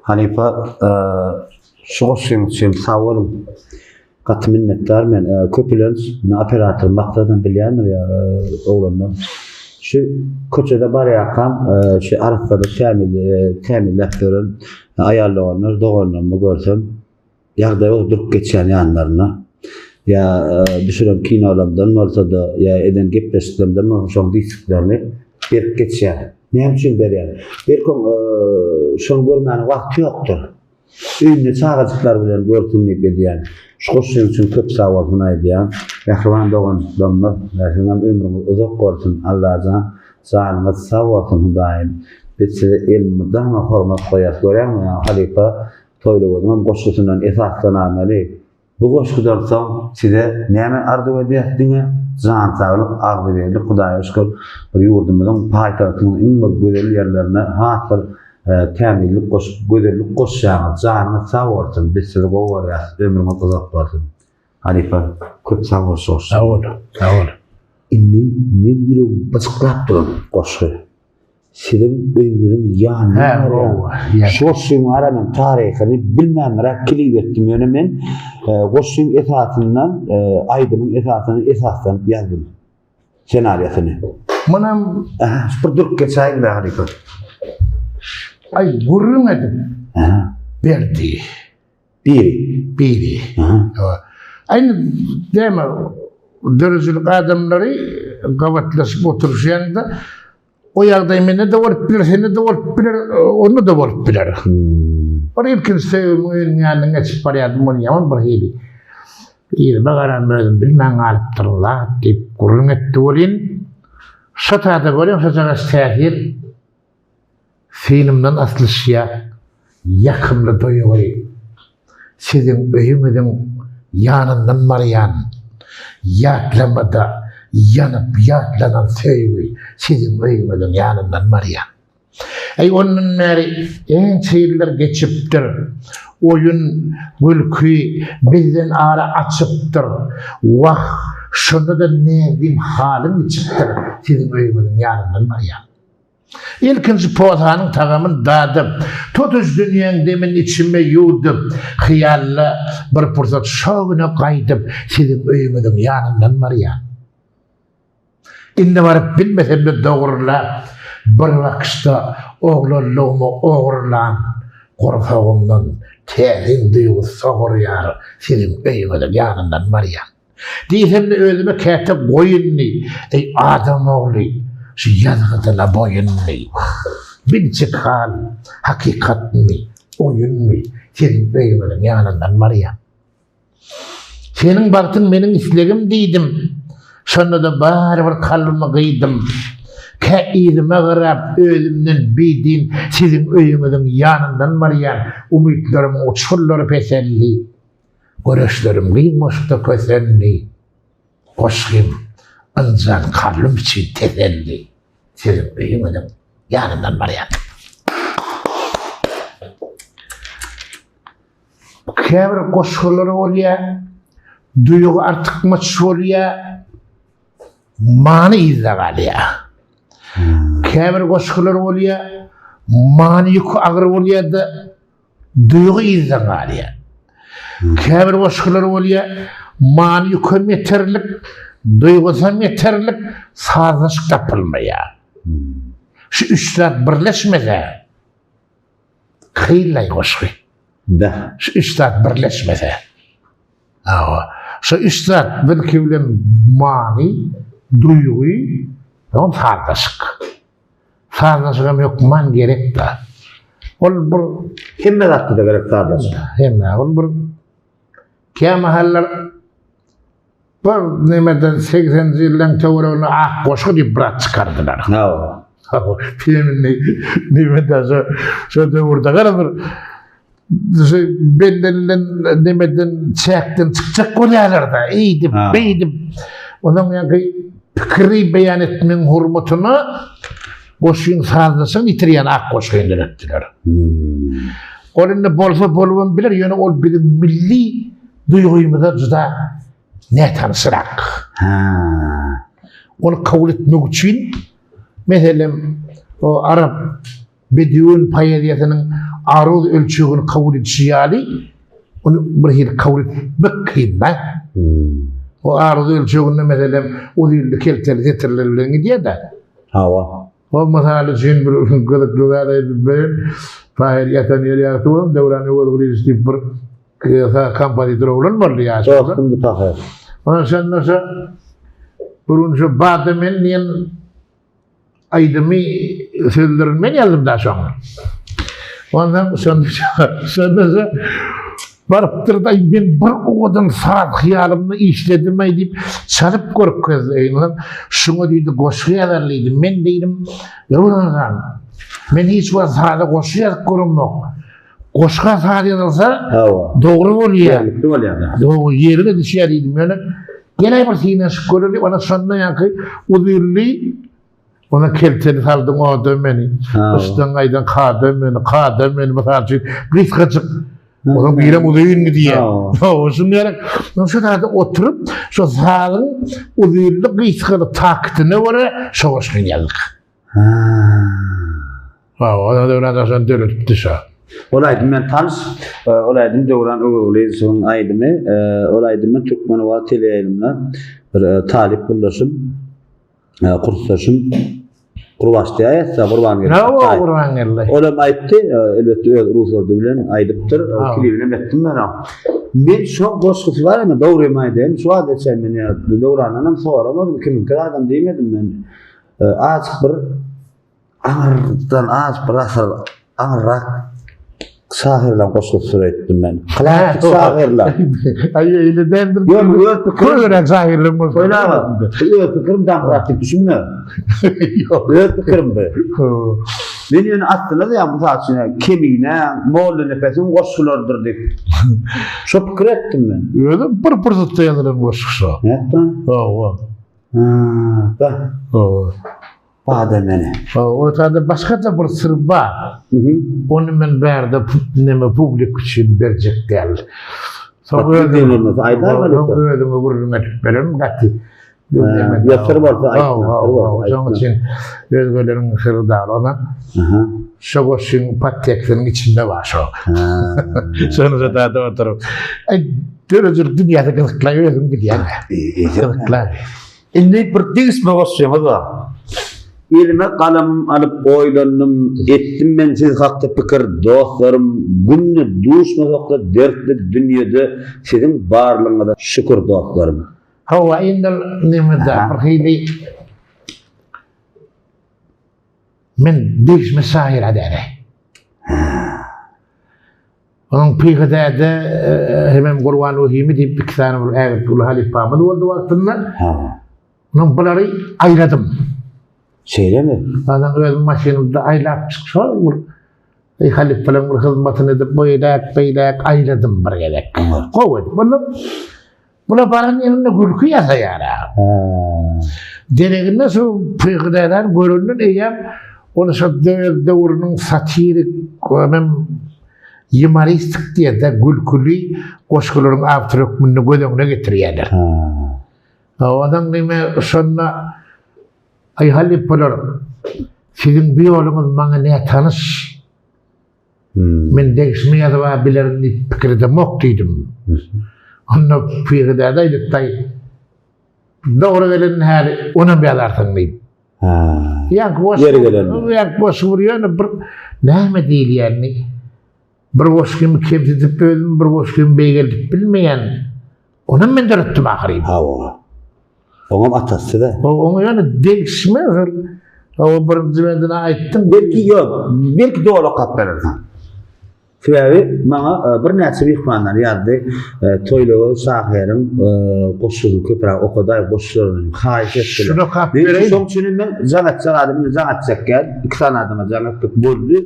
Speaker 1: Halypa, e, şu goşgyňyz üçin sag boluň. Gaty minnetdar men. E, köpülenç, meni operator Maksadam bilýändir ýa e, oglanlar. Şu köçede barýarkam, e, şu arassalyk tämiz, e, tämizläp ýören aýal doganlar, doganlarymy görsem, Ýagdaý ol durup geçýän ýanlaryna ýa düşüren kinolarymdan bolsa-da, ýa eden gepleşiklerimden bolsa şoň disklerini berip geçýär. Näme üçin berýär? Belki oň şony görmäne wagty ýokdur. Öýünde çagajyklar bilen görsün diýip edýän. Şu goşgyň üçin köp sag bolsun aýdýan. Mähriban doganjyklarymyz, siziňem ömrüňiz uzak bolsun Allajan janyňyz sag bolsun Hudaýym. Biz size elmydama hormat goýarys. Görýäňmi halypa Toýlygözüňem goşgusyndan esaslanamaly. Bu goşgudan soň size näme arzuw edýäs diňe jan saglyk agzybirlik Hudaýa şükür bir ýurdumyzyň paýtagtynyň iň bir gözel ýerlerine has bir tämizlik goşup gözellik goşýaňyz janyňyz sag bolsun biz sizi gowy görýäs ömrüňiz uzak bolsun halypa köp sag bol şu goşgy.
Speaker 2: Sag bol sag bol.
Speaker 1: Indi meň ýüregim byjyklap duran goşgy. Siziň öýüňiziň ýanyndan barýan. Şu goşgyň ara men taryhyny bilmänmiräk klip etdim. Ýöne men e, goşgyň esasyndan, e, aýdymyň esasyndan esaslanyp ýazdym. Senariýasyny.
Speaker 2: Munam
Speaker 1: Aha, bir durup geçäýiň be halypa.
Speaker 2: Aý gürrüň edip berdi.
Speaker 1: Biri.
Speaker 2: Biri. Aha. Aý däme döredijilik adamlary gabatlaşyp oturyşýanda O ýagdaý mende-de bolup biler, sende-de bolup biler, onda-da bolup biler. Bir ilkinji söýgimiň öýüniň ýanyndan geçip barýardym, ol ýaman bir hili yzyma garan özüm bilmän galypdyryn zat diýip gürrüň etdi welin, şo tada görýän şojagaş täsir Synymdan aslyşýar ýakymly duýgy. Siziň öýüňiziň ýanyndan barýan ýatlamada ýanyp ýatlanan söýgi siziň öýüňiziň ýanyndan barýan. Äý ondan bäri ençe ýyllar geçipdir. Oýun, gülki bizden ara açypdyr. Wah, şonda-da näzlim halym içipdir siziň öýüňiziň ýanyndan barýan. Ilkinji posanyň tagamyn dadyp, tutuş dünýäň demin içime ýuwdup, hyýalda bir pursat şo güne gaýdyp, siziň öýüňiziň ýanyndan barýan. Indi baryp bilmesem-de dogrulap, bir bakyşda oglanlygymy ogurlan, gursagymdan täsin duýgy sogurýar, siziň öýüňiziň ýanyndan barýan. Diýsem-de özüme käte goý indi, eý, adam ogly, şu ýazgydyna boýunmy? Biljek hal, hakykatmy, oýunmy, seniň öýüňiziň ýanyndan barýan. Seniň bagtyň meniň islegim diýdim, şonda-da barybir kalbymy gyýdym. Kä yzyma garap, özümden bidin siziň öýüňiziň ýanyndan barýan umytlarymyň uçgurlary peseldi. Göreçlerim gyň goşgda kösendi, Goşgym ynjan kalbym üçin teselli, Siziň öýüňiziň ýanyndan barýan. Käbir goşgular bolýar, duýgy artykmaç bolýar, many yzda galýar. Käbir goşgular bolýar, many ýüki agyr bolýar-da, Duýgy yzdan galýar. Käbir goşgular bolýar, many ýükem ýeterlik, duýgusam ýeterlik, sazlaşyk tapylmaýar. Şu üç zat birleşmese, kynlaý goşgy. Şu üç zat birleşmese. Hawa. Şu üç zat birki bilen many, duýgy, soň sazlaşyk. Sazlaşyk hem hökman gerek-de. Ol bir
Speaker 1: hemme zatda-da gerek sazlaşyk.
Speaker 2: Hemme, ol bir kämahallar bir nemeden 80-nji ýyllaryň töwereginde ak goşgy diýip bir at çykardylar.
Speaker 1: Hawa.
Speaker 2: Hawa. Femini nemede şo şo döwürde gara bir şu bellenilen nemeden çäkden çykjak bolýarlar-da, eýdip, beýdip. Onuň ýaňky pikiri beýan etmegiň hormatyna goşgyň sazlaşygyny ýitirýän ak goşgyny döretdiler.
Speaker 1: Hmm.
Speaker 2: Ol indi bolsa bolubam biler, ýöne ol biziň milli duýgymyza juda nätanyşrak.
Speaker 1: Ha.
Speaker 2: Ony kabul etmek üçin, meselem, o arap Bedewin poeziýasynyň aruz ölçegini kabul edişi ýaly, ony bir hili kabul etmek kyn-da. O aruz ölçeginde, meselem, uzynly kelteli setirler bilen gidýär-de.
Speaker 1: Hawa.
Speaker 2: O mysal üçin bir gyzykly zat aýdyp bereýin. Tahyr ýatan ýeri ýagty bolsun, Döwran Öwezgylyjow diýip bir kompozitor oglan boldy ýaş.
Speaker 1: Dostumdy Tahyr.
Speaker 2: Ondan şonda şo bir gün şo Bada men diýen Aýdymy sözlerini men ýazdym da şoň. Ondan şonda şonda barypdyr da men bir owadan saz hyýalymda işledim aý diýip çalyp görkezdi. Ondan şuňa diýdi goşgy ýazar diýdi. Men diýdim, Öwran men hiç wagt saza goşgy ýazyp göremok. Goşga saz ýazylsa dogry bolýar.
Speaker 1: Ýerlikli bolýar.
Speaker 2: Dogry ýerine düşýär diýdim. Ýöne gel bir synanyşyp göreli. Ona şonda ýaňky uzynly ona kelteli saldyň oda meni. Yşdan gaýdan kada meni, kada meni mysal üçin gysgajyk Onuň birem uzyn gidýär. Hawa, şuny gerek. Şu zada oturyp, şu sazyň uzynly gysgaly taktyna görä şo goşgyny ýazdyk.
Speaker 1: Ha.
Speaker 2: Hawa, ol Döwran Daşan döredipdi şo.
Speaker 1: Ol aýdym men tanyş. Ol aýdym Döwran Öwezgylyjowyň aýdymy. Ol aýdym men Türkmenowa teleýaýlymynda bir talyp gullaşym, kursdaşym Gurbaş diýýär, Gurbangeldi.
Speaker 2: Hawa, Gurbangeldi.
Speaker 1: Ol hem aýtdy, elbetde öz rugsady bilen aýdypdyr. Klibini hem etdim men oň. Men şo goşgusy bar indi, dogrymy aýdaýyn, şu wagta çenli men Döwrandan hem soramadym, kimiňki adam diýmedim men. Azajyk bir Aňyrdan az bir asyr aňyrrak şahyrlaň goşgusydyr öýtdüm men. Klassyk şahyrlaň.
Speaker 2: Aý öýle däldir.
Speaker 1: Ýok, öz pikirim.
Speaker 2: Köneräk şahyrlaň bolsa.
Speaker 1: Öyle aga. Öz pikirim daňyrak diýip düşünme.
Speaker 2: Ýok.
Speaker 1: Öz pikirim bu. Men ýöne aslynda da ýa mysal üçin Kemine, Mollanepesiň goşgularydyr diýip. Şo pikir etdim men.
Speaker 2: Özem bir pursatda ýazylan goşgy şo.
Speaker 1: Nätdi?
Speaker 2: Hawa.
Speaker 1: Ha, da.
Speaker 2: Hawa.
Speaker 1: Bada meni.
Speaker 2: Ortada başga-da bir syr bar. Ony men bärde neme publik üçin berjek däl. Soň özüňe özüňe gürrüň edip bererin gaty.
Speaker 1: Ýa syr bolsa aýtma.
Speaker 2: Şonuň üçin özgeleriň syry däl ona. Şo goşgyň podtekstiniň içinde bar şo. Şony da oturyp. Aý döredijilik dünýäsi gyzykly özüň bilýäň. Gyzykly.
Speaker 1: Indi bir degişme goşgyňyz bar. Elime galamym alyp oýlandym, Etdim men siz hakda pikir, dostlarym, Günde duşmasakda dertli dünýede Siziň barlygyňyza şükür, dostlarym.
Speaker 2: Hawa, indi ol nemede bir hili men degişme şahyr-a däl-ä. Onuň Pyhy däde hemem Gurban Wehimi diýip iki sany bir ägirt uly halypamyz boldy wagtynda. Onuň bulary aýladym.
Speaker 1: Şeýlemi?
Speaker 2: Ondan özüm maşynymda aýlap çykşa bir Ey halypalaryň bir hyzmatyny edip beýläk beýläk aýladym bir gezek. Gowy edip. Ondan Bula baran ýerinde gülki ýasaýar-a. Deregine şu Pyhy dädäni görenden eýýäm ony şo öz döwrüniň satirik hemem ýumoristik diýende gülküli goşgularyň awtory hökmünde göz öňüne getirýärler. Owadan neme şonda Aý halypalar, siziň bu ýoluňyz maňa nätanyş. Men degişme ýazyb-a bilerin diýip pikir edemok diýdim. Onda Pyhy däde aýdypdy, Dogry gelenini häli onam ýazarsyň diýip. Ýaňky goşgy,
Speaker 1: Ýeri gelende.
Speaker 2: Ýaňky goşgy bir ýöne bir näme diýilýänini bir goşgymy kemsidip özümi bir goşgymy beýgeldip bilmeýän. Onam men döretdim ahyryn.
Speaker 1: Hawa. Oňam atasy-da.
Speaker 2: Oňa ýöne degişme şol o birinji bendini aýtdym.
Speaker 1: Belki ýok, belki doly okap berersiň. Sebäbi maňa e, birnäçe myhmanlar ýazdy, e, Toýlagöz şahyryň e, goşgusyny köpräk okadaý, goşgularyny haýyş etdiler.
Speaker 2: Şuny okap
Speaker 1: Men
Speaker 2: bereýin.
Speaker 1: Şoň üçin hem men jaň etjek adam, indi jaň etjek gel. Iki sany adama jaň etdik, boldy.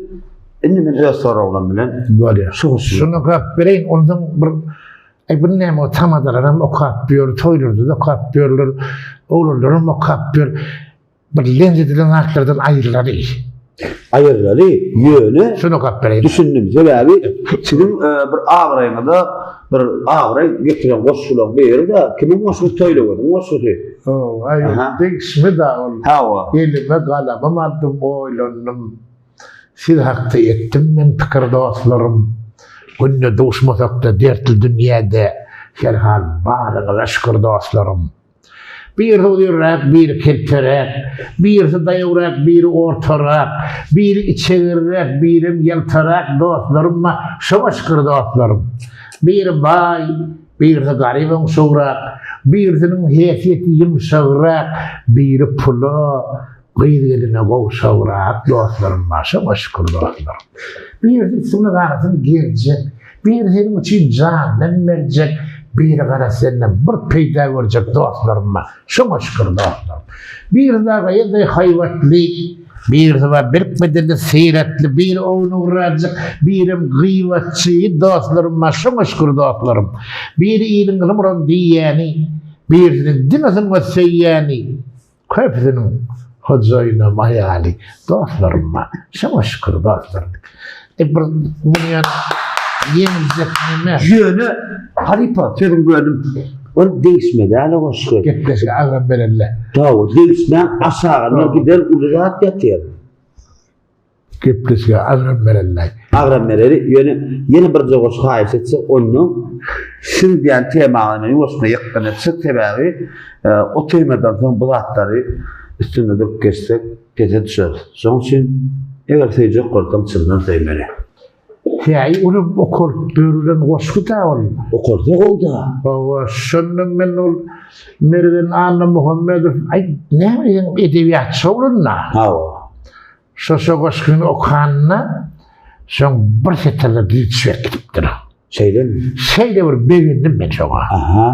Speaker 1: Indi men öz soraglarym bilen
Speaker 2: Bolýar.
Speaker 1: şu goşguny.
Speaker 2: Şuny okap bereýin, ondan bir Aý bir näme o tamadalaram okap ýör, toýlarda-da okap ýörler, oglanlaram okap ýör. Bir lenç edilen zatlardan aýrylaly.
Speaker 1: Aýrylaly, ýöne
Speaker 2: Şuny okap bereýin.
Speaker 1: Düşündim. Sebäbi siziň e, bir abraýyňyza bir abraý getiren goşgularyň biri-de kimiň goşgusy Toýlagözüň goşgusy.
Speaker 2: Hawa, aý
Speaker 1: Aha.
Speaker 2: degişme-de ol.
Speaker 1: Hawa.
Speaker 2: Elime galamym aldym, oýlandym. Siz hakda etdim men pikir dostlarym, Günde duşmasakda dertli dünýäde, Herhal baryňyza şükür dostlarym. Birisi uzynrak, biri kelteräk, Birisi daýawrak, biri ortarak, Biri içegirräk, birem ýaltarak, Dostlarym bar, şoňa şükür dostlarym. Biri baý, birisi garyp oňşugrak, Birisiniň häsiýeti ýumşagrak, Biri pula, Gyz-geline gowşagrak dostlarym bar, şoňa şükür dostlarym. Birisi üstüňe garasyny gerjek, biri seniň üçin janynam berjek, biri gara senden bir peýda görjek dostlarym bar, şoňa şükür dostlarym. Birisi dagy ýeldeý haýbatly, birisi bar berk bedenli, syratly, biri ownugrajyk, birem gybatçy dostlarym bar, şoňa şükür dostlarym. Biri iliň gyly muram diýýäni, birisiniň diňe sungat söýýäni, Köpüsiniň hojaýynam aýaly dostlarym bar. Şoňa şükür dostlarym. E bir muny ýa ýeňiljek neme.
Speaker 1: Ýöne halypa sözüň böldüm. Ol degişme däl o goşgy.
Speaker 2: Gepleşige agram berende.
Speaker 1: Hawa, degişmäň aşagynda giden uly zat ýatyr.
Speaker 2: Gepleşige agram bereli.
Speaker 1: Agram bereli. Ýöne ýene birje goşgy haýyş etsek, onda siz diýen temaňyzy men ýuwaşja ýykgyn etsek, sebäbi e, o temadan soň bu zatlary üstünde durup geçsek pese düşeris. Şonuň üçin eger söýjek bolsaň çyndan söýmeli.
Speaker 2: Häý, olam okalyp börülen goşgy-da ol.
Speaker 1: Okalsa gowy-da.
Speaker 2: Hawa, şondan men ol Mergen Annamuhammedow, aý, näme diýseň edebiýatçy oglan-da.
Speaker 1: Hawa.
Speaker 2: Şo-şo goşgyny okanda, şoň bir setirde düzüp berkidipdir.
Speaker 1: Şeýlemi?
Speaker 2: Şeýle bir begendim men şoňa.
Speaker 1: Aha.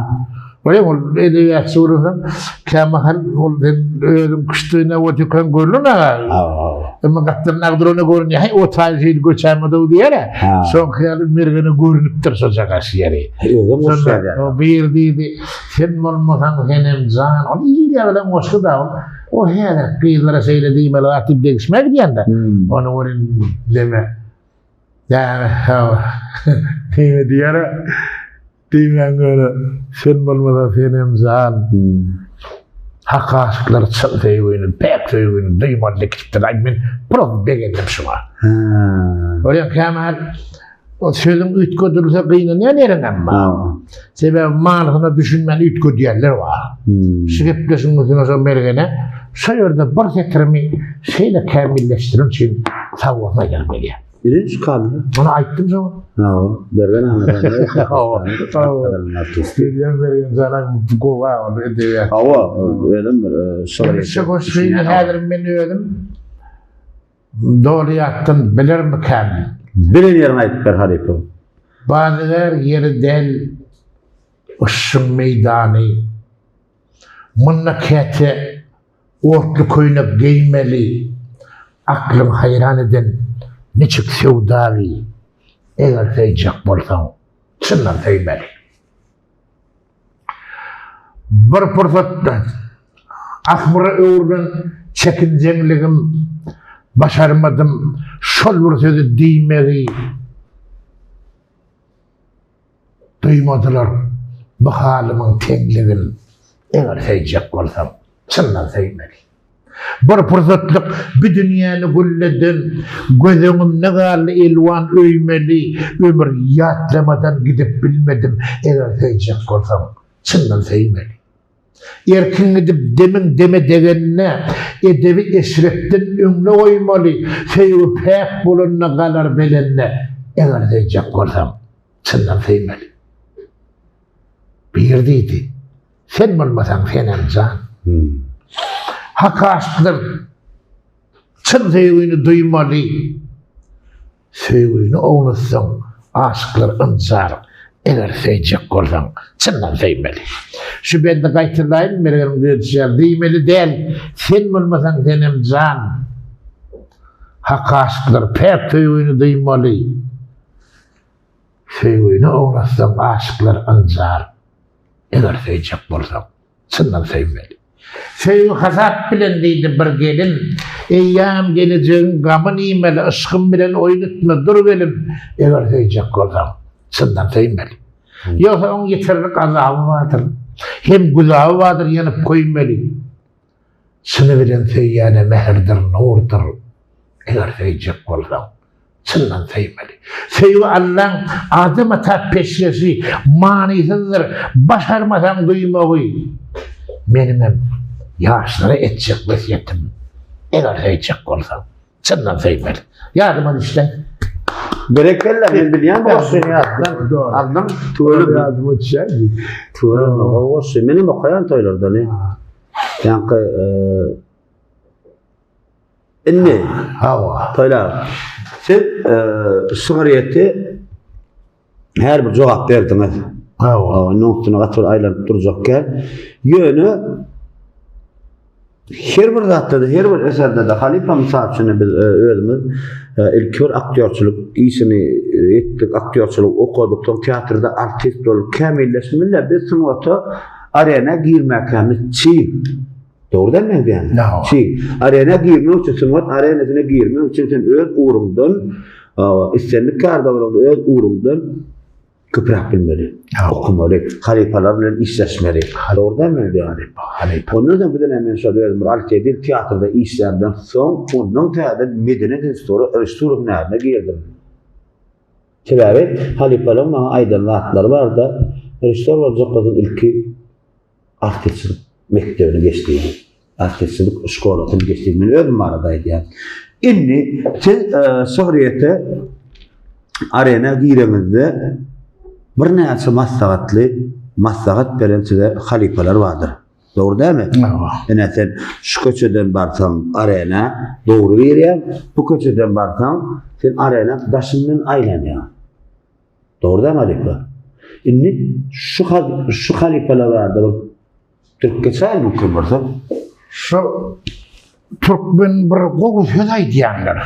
Speaker 2: Bolýa ol edebiýatçy bolsaň, kämahal ol sen özüň küştüne otyrkaň görlen aga.
Speaker 1: Hawa.
Speaker 2: Emma gatdan agdyrana görünýär, heý o taý şeýle göçäýmedi diýer-ä. Şoňky ýaly Mergene görünipdir şojagaş ýeri.
Speaker 1: Özem goşýar.
Speaker 2: O bir diýdi, sen bolmasaň senem jan. Ol il ýazylan goşgy-da ol. O häzir gyzlara şeýle diýmeli zat diýip degişmä gidýän-de. Ony welin deme. Ýa, hawa. Diýme diýer-ä. Diýmäň ýöne, sen bolmasa senem jan. Hak aşyklar çyn söýgüni, päk söýgüni duýmaly dikipdir. Aý men biraz begendim şuňa. Bolýa kämahal o sözüň üýtgedilse gynanýan ýeriň hem bar. Sebäbi manysyna düşünmän üýtgedýänler bar. Şu gepleşigiň üstüne şo Mergene şo ýerde bir setirimi şeýle kämilleşdiren üçin sag bolsun aýdasym gelýär.
Speaker 1: Ine şu kamera.
Speaker 2: Muny aýtdym şoňa.
Speaker 1: Hawa, Bergen aga.
Speaker 2: Hawa. Hawa. Bergen Bergen jana gowa ol edebiýat.
Speaker 1: Hawa, özüm bir şygyr.
Speaker 2: Şu goşgyny häzir men özüm doly ýatdan bilermikäm?
Speaker 1: Bilen ýeriňi aýdyp ber halypa.
Speaker 2: Bazygär ýeri däl yşgyň meýdany. Munda käte Otly köýnek geýmeli, aklyň haýran eden niçik söwdaly, eger söýjek bolsaň, çyndan söýmeli. Bir pursatda ahmyra öwrülen çekinjeňligim başarmadym şol bir sözi diýmegi. Duýmadylar bu halymyň teňligin, Eger söýjek bolsaň, çyndan söýmeli. Bir pursatlyk bu dünýäni gülleden, Göz öňümde galdy elwan öýmeli, Ömür ýatlamadan gidip bilmedim, Eger söýjek bolsaň, çyndan söýmeli. Erkin gidip demiň deme degende, Edebi eşretden öňde goýmaly, Söýgi päk bolanda galar belende, Eger söýjek bolsaň, çyndan söýmeli. Bir diýdi, Sen bolmasaň senem jan. Hak aşyklar çyn söýgini duýmaly. Söýgini ownatsaň aşyklar ynjar. Eger söýjek bolsaň çyndan söýmeli. Şu bendi gaýtalaýyn Mergeniň düzedişi ýaly diýmeli däl. Sen bolmasaň senem jan. Hak aşyklar päk söýgini duýmaly. Söýgini ownatsaň aşyklar ynjar. Eger söýjek bolsaň, çyndan söýmeli. Söýgi hasap bilen diýdi bir gelin, Eýýäm gelejegiň gamyn iýmeli, Yşgym bilen oýun etme, dur gelin, Eger söýjek bolsaň, çyndan söýmeli. Ýogsa oň ýeterlik azaby bardyr, Hem güzaby bardyr ýanyp köýmeli. Çyny bilen söýýäne mähirdir, nurdur, Eger söýjek bolsaň, çyndan söýmeli. Söýgi Allaň Adam ata peşgeşi, Manysyzdyr, başarmasaň duýmagy. Meniňem ýaşlara etjek wesýetim, Eger söýjek bolsaň, çyndan söýmeli. Ýadyma düşse.
Speaker 1: Berekella, men bilýän bu goşgyny ýatdan aldym. Tüweleme.
Speaker 2: Ýadyma düşýärdi.
Speaker 1: Tüweleme, gowy goşgy. Menem okaýan toýlarda ne. Ýaňky indi
Speaker 2: Hawa.
Speaker 1: Toýlar. Siz şygryýeti her bir jogap berdiňiz.
Speaker 2: Hawa.
Speaker 1: Onuň üstüne gaty bir aýlanyp durjak gel. Ýöne her bir zatda-da, her bir eserde-de halypa mysal üçin biz özümiz ilki bir aktýorçylyk işini etdik, aktýorçylyk okadyk, soň teatrda artist bolup kämilleşmeli. Biz sungata arena girmäkämiz çig. Dogry dälmi diýýän? Çig. Arena girmek üçin, sungat arenasyna girmek üçin sen öz ugruňdan, islendik kärde bolanda öz ugruňdan köpräk bilmeli, okamaly, halypalar bilen işleşmeli. Dogry dälmi diýýän? Halypa. Ondan soň bize näme şol özüm bir alty ýyl teatrda işlämden soň, ondan täze medeniýet instituty režissura hünärine girdim. Sebäbi halypalaryň maňa aýdan zatlary barda, režissýor boljak bolsaň ilki artistçilik mekdebini geç diýýär. Artistçilik şkolasyny geç diýýär. Men özüm barada aýdýan. Indi siz e, şygryýete arena gireňizde birnäçe maslahatly maslahat beren size halypalar bardyr. Dogry dälmi? Ine sen şu köçeden barsaň arena dogry girýäň, bu köçeden barsaň sen arena daşyndan aýlanýaň. Dogry dälmi halypa? Indi şu şu halypalar barada bir türk geçäýeli mümkin bolsa.
Speaker 2: Şu türkmen bir gowy söz aýdýanlar.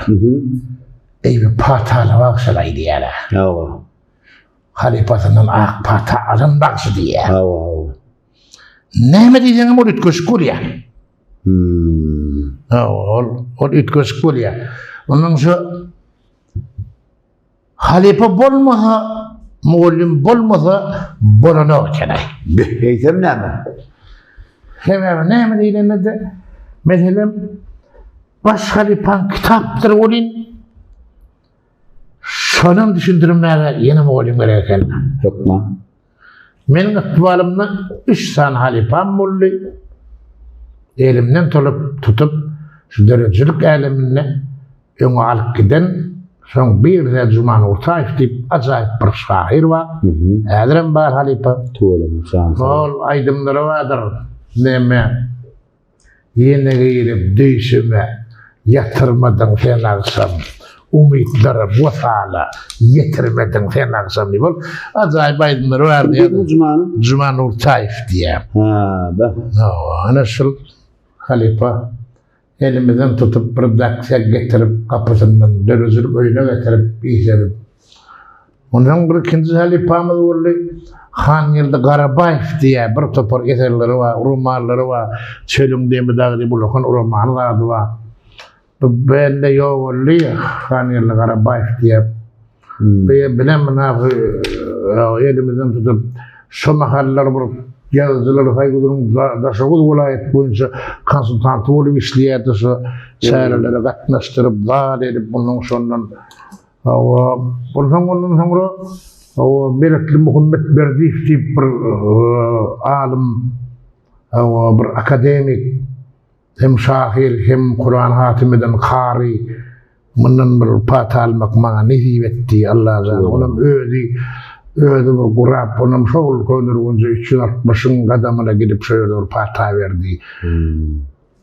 Speaker 2: Eý bir pataly bagşylar aýdýarlar.
Speaker 1: Hawa.
Speaker 2: Halypasyndan ak pata alan bagşy diýýär.
Speaker 1: Hawa, hawa.
Speaker 2: Näme diýseňem ol üýtgeşik bolýar.
Speaker 1: Hmm.
Speaker 2: Hawa, ol ol üýtgeşik bolýar. Ondan şu halypa bolmasa, mugallym bolmasa bolanok eken.
Speaker 1: Eýsem näme?
Speaker 2: Sebäbi näme diýlende-de, meselem, baş halypaň kitapdyr welin, şonam düşündirmäge ýene mugallym gerek eken.
Speaker 1: Hökman.
Speaker 2: Meniň ykbalymda üç sany halypam boldy. Elimden tutup, tutup şu döredijilik äleminde öňe alyp giden, şoň birde Juman Urtaýew diýip ajaýyp bir şahyr bar. Häzirem bar halypa.
Speaker 1: Tüweleme, jan sag.
Speaker 2: Ol aýdymlary bardyr. Neme? Ýene girip düýşüme, Ýatyrmadyň sen agşam. Umytlara wysala, Ýetirmediň sen agşam diýip ol ajaýyp aýdymlary bar diýýär.
Speaker 1: Kim Jumany?
Speaker 2: Juman Urtaýew diýýär.
Speaker 1: Ha, be.
Speaker 2: Hawa, ana şul halypa elimizden tutup bir daksa getirip gapysyndan döredijilik öýüne getirip işledip Ondan bir ikinji halypamyz boldy. Hangeldi Garabaýew diýýär, bir topar eserleri bar, romanlary bar. Çölüň demi dagy diýip ulakan romany zady bar. Bu bende ýok boldy, Hangeldi Garabaýew diýýär. Bu bilen mynasyp elimizden tutup, şo mahallar bir ýazyjylar soýuzynyň Daşoguz welaýaty boýunça konsultanty bolup işleýärdi, şo çärelere gatnaşdyryp, zat edip, mundan şondan Hawa, onsoň ondan soňra hawa Meretli Muhammet Berdiýew diýip bir alym, hawa bir akademik, hem şahyr, hem Kuran hatym eden kary mundan bir pata almak maňa nesip etdi Allajan. Olam özi. Özi bir gurap, onam şol Köneürgenje 360-yň gadamyna gidip şo ýerde bir pata berdi.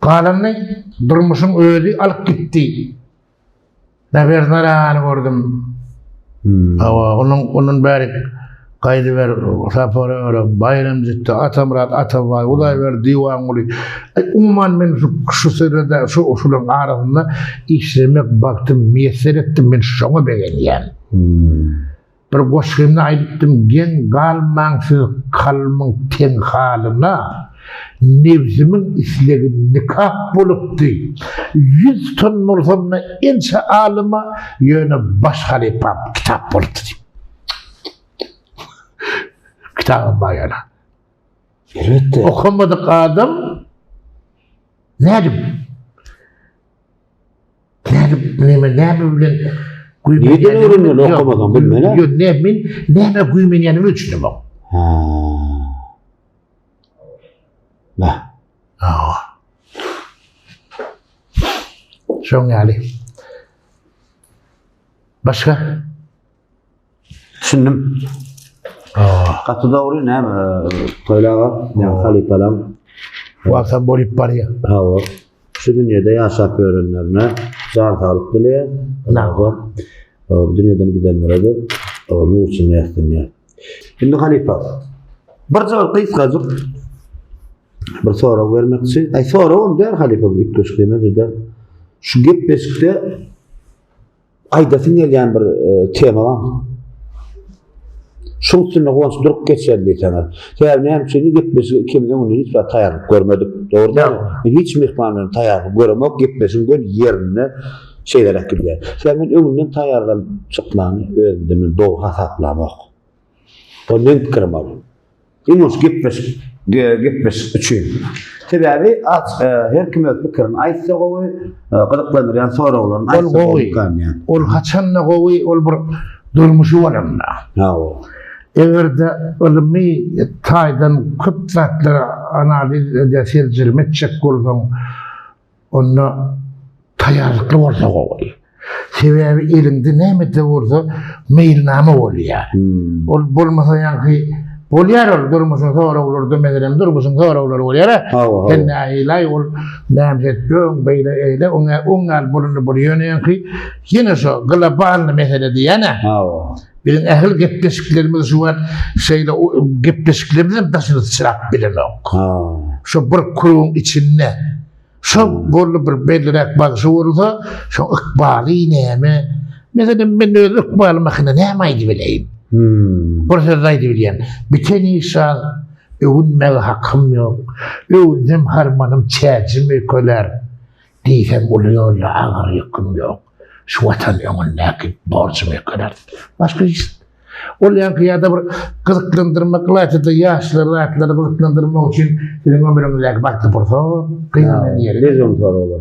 Speaker 2: Galanyny durmuşyň özi alyp gitdi. Nabernar agany gördüm. Hawa, onuň ondan bäri gaýdyber Sapar Öre, Baýram Jitdi, Atamyrat Atabaý, Hudaýberdi Diwanguly. Aý, umuman men şu şu sürede şu şularyň arasynda işlemek bagtym miýesser etdi, men şoňa begenýän. Bir goşgymda aýdypdym, Geň galmaň siz kalbymyň teň halyna, Nebsimiň islegi nikap bolupdy. 100 ton bolsam-da ençe alyma, Ýöne baş halypam kitap bolupdy diýip. Kitabam bar ýöne.
Speaker 1: Elbetde.
Speaker 2: Okamadyk adam nädip Nädip, näme, näme bilen
Speaker 1: güýmenýänini... Nirden öwrenmeli okamasaň, bilmeli.
Speaker 2: Ýok, ne, men näme güýmenýänimi düşünemok.
Speaker 1: Ha. Bah.
Speaker 2: Hawa. Şoň ýaly. Başga?
Speaker 1: Düşündim. Gaty dogry näme Toýly aga, näme halypalam.
Speaker 2: Wagtam bolup barýar.
Speaker 1: Hawa. Şu dünýede ýaşap ýörenlerine jan saglyk dileýär. Hawa. Bu dünýeden gidenlere-de nur içinde ýatsynýar. Indi halypa, birje bir gysgajyk bir sorag bermekçi. Aý soragam däl halypa bu üýtgeşik diýmez-de. Şu gepleşikde Aýdasyň gelýän bir tema barmy? Şuň üstünde Guwanç durup geçeli diýseňiz. Sebäbi näme üçin gepleşige ikimiz öňünden hiç wagt taýýarlyk görmedik. Dogry dälmi? Men hiç myhman bilen taýýarlyk göremok, gepleşigiň göni ýerinde şeýleräk gidýär. Sebäbi men öňünden taýýarlanyp çykmany özümde men dogry hasaplamok. Ol meň pikirim ol. Iň gowy gepleşik gepleşik üçin. Sebäbi aç her kim öz pikirini aýtsa gowy, gyzyklandyrýan soraglaryny aýtsa gowy.
Speaker 2: Ol haçanda gowy, ol bir durmuşy bolanda.
Speaker 1: Hawa.
Speaker 2: Eger-de ylmy taýdan köp zatlary analiz edýär, seljerme etjek bolsaň, Onda taýýarlykly bolsa gowy. Sebäbi eliňde näme-de bolsa meýilnama bolýar. Hmm. Ol bolmasa ýaňky bolýar ol durmuşyň soraglarda meselem durmuşyň soraglary bolýar. Sen nähili ol näme etdiň beýle eýle oňa oň ýaly bolanda bol ýöne ýaňky ýene şo globalny mesele diýýän-ä.
Speaker 1: Hawa.
Speaker 2: Biziň ähli gepleşiklerimiz şu wagt şeýle gepleşiklerimiz hem daşyny syçrap bilenok. Şo bir kürüň içinde şo boldy bir belliräk bagşy bolsa, şo ykbaly näme? Meselem men öz ykbalym hakynda näme aýdyp bileýin?
Speaker 1: Hmm.
Speaker 2: Bir söz aýdyp bilýän. Biten iş az, öwünmäge hakym ýok. Öwünsem harmanym çäjim öýkelär. Diýsem uly ýolda agyr ýüküm ýok. Şu watan öňündäki borjum ökeler. Başga hiç. Ol ýaňky ýa-da bir gyzyklandyrmak, ylaýta-da ýaşlary zatlary gyzyklandyrmak üçin siziň ömrüňizdäki bagtly pursat, gynanan ýeri.
Speaker 1: Dejur soraglar.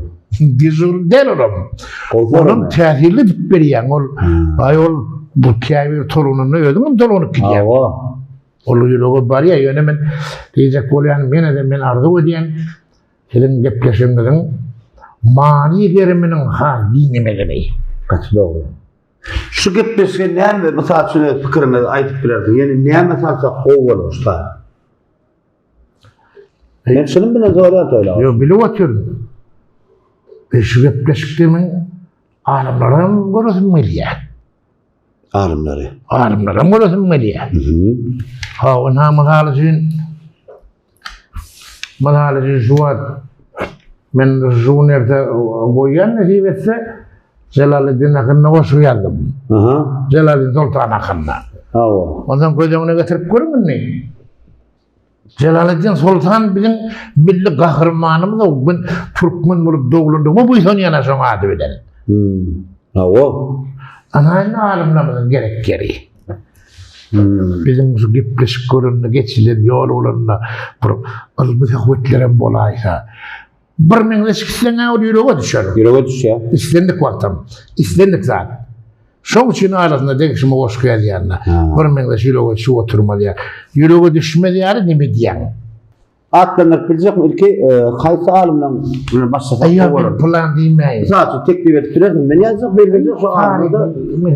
Speaker 2: Dejur däl olam. Olam täsirli edip berýäň. Ol aý ol bu käbir tolgunanda özüň hem tolgunyp gidýäň.
Speaker 1: Hawa.
Speaker 2: Ol ýürege barýar. Ýöne men diýjek bolýanym ýene-de men arzuw edýän Siziň gepleşigiňiziň many geriminiň has giňemegini.
Speaker 1: Gaty dogry. Şu gepleşige näme, mysal üçin öz pikiriňizi aýdyp bilersiň. Ýene näme salsak gowy bolar şu taýda? Men şunuň bilen zorýan toýla.
Speaker 2: Ýok, bilip otyryn. E, şu gepleşikde men alymlaram göresim gelýär.
Speaker 1: Alymlary.
Speaker 2: Alymlaram göresim gelýär. Ha, ynha mysal üçin Mysal üçin şu wagt men şu gün erte goýýan nesip etse Jelaleddin hakynda goşgy ýazdym.
Speaker 1: Aha.
Speaker 2: Jelaleddin Soltan hakynda.
Speaker 1: Hawa.
Speaker 2: Ondan göz öňüne getirip görüň indi. Jelaleddin Soltan biziň milli gahrymanymyz, men türkmen bolup doglandygyma buýsanýan şoň ady bilen.
Speaker 1: Hmm. Hawa.
Speaker 2: Ana indi alymlarymyzyň gerek ýeri. Biziň şu gepleşik görende geçilen ýol bolanda bir ylmy söhbetlerem bolaýsa. Bir meňzeş gitseň-ä ol ýürege düşer.
Speaker 1: Ýürege düşýär.
Speaker 2: Islendik wagtam, islendik zat. Şoň üçin arasynda degişme goşgy ýazýanda bir meňzeş ýürege düşüp oturmaz ýa. Ýürege düşmez ýaly neme diýýäň?
Speaker 1: Atlandyryp biljekmi ilki haýsy alymdan bilen başlasak gowy bolar?
Speaker 2: Ýok, pylan diýmäýin.
Speaker 1: Mysal üçin teklip edip bilersiň, men ýazjak, belgilejek şo alymy-da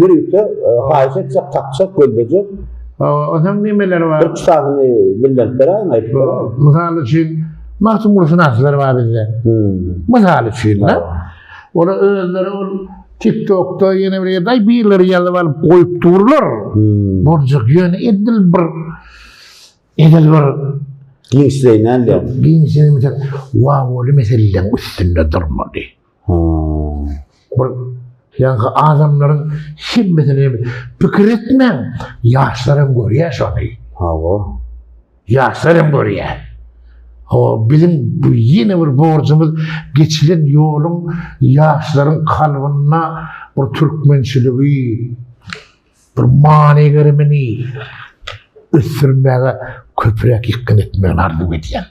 Speaker 1: birlikde haýyş etjek, kakjak, gözlejek.
Speaker 2: Onsoň nemeler bar?
Speaker 1: Bir kitabyny dillenip beräýiň, aýdyp beräýiň.
Speaker 2: Mysal üçin, Magtymguly şynaslar bar bizde. Mysal üçin, da. Olar özleri ol TikTokda ýene bir ýerde aý birleri ýazyp alyp goýup durlar. Boljak ýöne edil bir edil bir
Speaker 1: giňişleýin däl.
Speaker 2: Giňişleýin mesele, wawwaly meseleleriň üstünde durmaly. Bir ýaňky adamlaryň hemmesini pikir etmäň, ýaşlar hem görýär şony.
Speaker 1: Hawa.
Speaker 2: Ýaşlar hem görýär. Hawa, biziň ýene bir borjumyz geçilen ýoluň ýaşlaryň kalbynda bir türkmençiligi, bir many gerimini ösdürmäge köpräk ýykgyn etmegini arzuw edýän.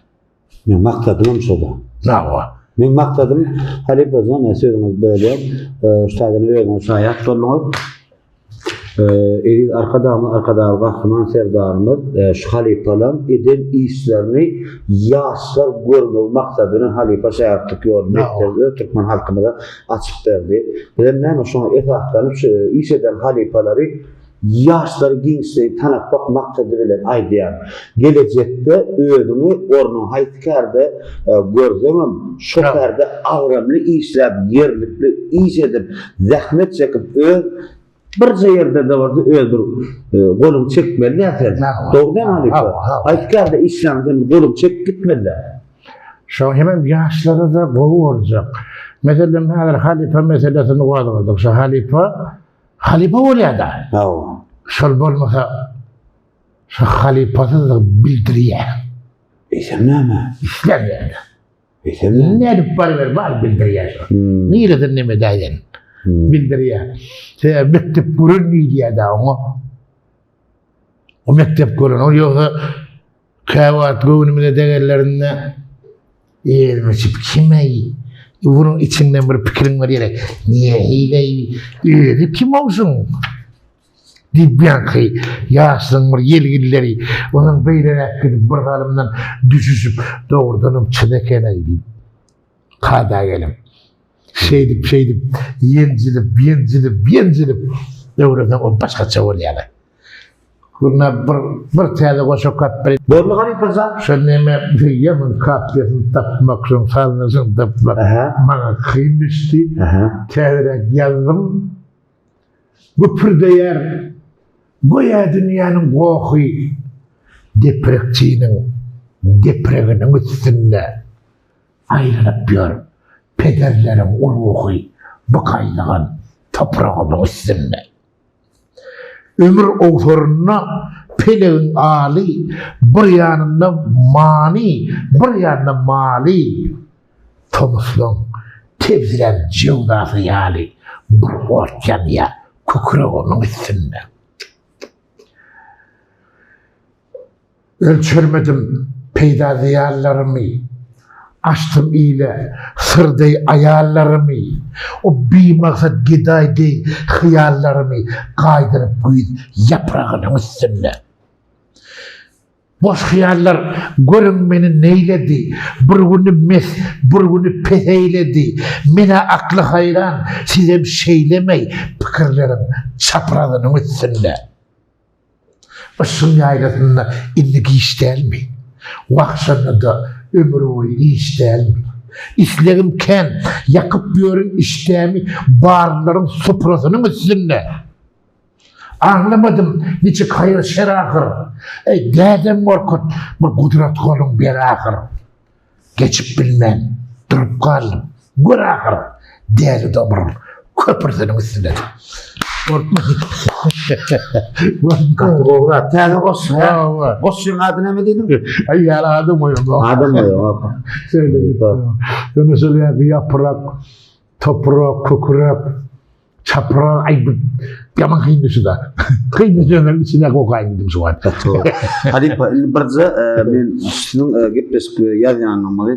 Speaker 1: Meň maksadymam şoda.
Speaker 2: Hawa.
Speaker 1: Meň maksadym halypa jan, sözüňizi bölýän. Şu taýdan özüňiz şaýat bolduňyz. Eziz Arkadagymyz, Arkadagly Gahryman Serdarymyz şu halypalaryň eden işlerini ýaşlar görmegi maksady bilen halypa şägirtlik ýoly mekdebi öz türkmen halkymyza açyp berdi. Bizem näme şoňa esaslanyp şu iş eden halypalary Ýaşlary giňişleýin tanatmak maksady bilen aýdýan. Gelejekde özüňi ornuň haýsy kärde görseňem, şo kärde agramly işläp, ýerlikli iş edip, zähmet çekip öz birje ýerde-de bolsa öz bir goluňy çekmeli däl sen. Dogry dälmi halypa? Haýsy kärde işläň sen goluňy çekip gitmeli däl.
Speaker 2: Şo hemem ýaşlara-da gowy boljak. Meselem, häzir halypa meselesini gozgadyk. Şo halypa Halypa bolýar-da.
Speaker 1: Hawa.
Speaker 2: Şol bolmasa, şo halypasyzdygy bildirýär.
Speaker 1: Eýsem näme?
Speaker 2: Islemeýär-de.
Speaker 1: Eýsem näme?
Speaker 2: Nädip baryber, bar bildirýär şo. Nireden neme edäýen? Bildirýär. Sebäbi mekdep gören diýilýär-de oňa. O mekdep gören, ol ýogsa Käwagt göwnümize degenlerinde elimi içip kim-eý? Bunuň içinden bir pikiriň bir ýere nähili-eý, özi kim owşuň? Diýip ýaňky ýaşlygyň bir ýelginleri ondan beýleräk gidip bir salymdan düşüşip dogrudanam çyn eken-eý diýip kada gelip şeýdip şeýdip ýenjilip ýenjilip ýenjilip öwrenseň o başgaça bolýar. Günde bir bir täze goşa kap bir.
Speaker 1: Bormy halypa jan?
Speaker 2: Şol neme ýaman kapýasyny tapmak, şoň sazyny tapmak maňa kyn düşdi. Täzeräk ýazdym. Güpürdeýär göýä dünýäniň gohy deprekçiniň depreginiň üstünde aýlanyp ýör pederleriň ruhy bu gaýzygan topragymyň üstünde. Ömür owsarynda pelegiň aly, Bir ýanynda many, bir ýanynda maly, Tomuslaň tebsirän jöwzasy ýaly Bir ot ýanýar kükregimiň üstünde. Ölçermedim peýda-zyýanlarymy, Açdym ile syr deý aýallarymy, O bimaksat gedaý deý hyýallarymy Gaýdyryp güýz ýapragynyň üstünde. Boş hyýallar görüň meni neýledi, Bir güni mes, bir güni pes eýledi. Men-ä akly haýran, sizem şeýlemeý Pikirleriň çaprazynyň üstünde. Yşgyň ýaýlasynda indi giç dälmi? Wah, şonda-da ömürboýy iş dälmi? Islegim kän, ýakyp ýörün işdämi barlylaryň suprasynyň üstünde. Aňlamadym, niçik haýyr-şer ahyr? Eý, dädem Gorkut, bir gudrat goluň ber ahyr. Geçip bilmän, durup galdym. Gör ahyr, Däli Domrul köprüsiniň üstünde.
Speaker 1: Gaty gowy zat. Täze goşgy. Goşgyň ady näme diýdiň?
Speaker 2: Aý, ýaly adam goýamok.
Speaker 1: Adam goýamok.
Speaker 2: Şeýle. Ýöne şol ýaprak, toprak, kökürek. Çapra aý bu ýaman kyn düşdi. Kyn düşenden içine gokaýyn diýdim şu wagt.
Speaker 1: Halypa indi birje e, men siziň e, gepleşik ýazýanyňyzy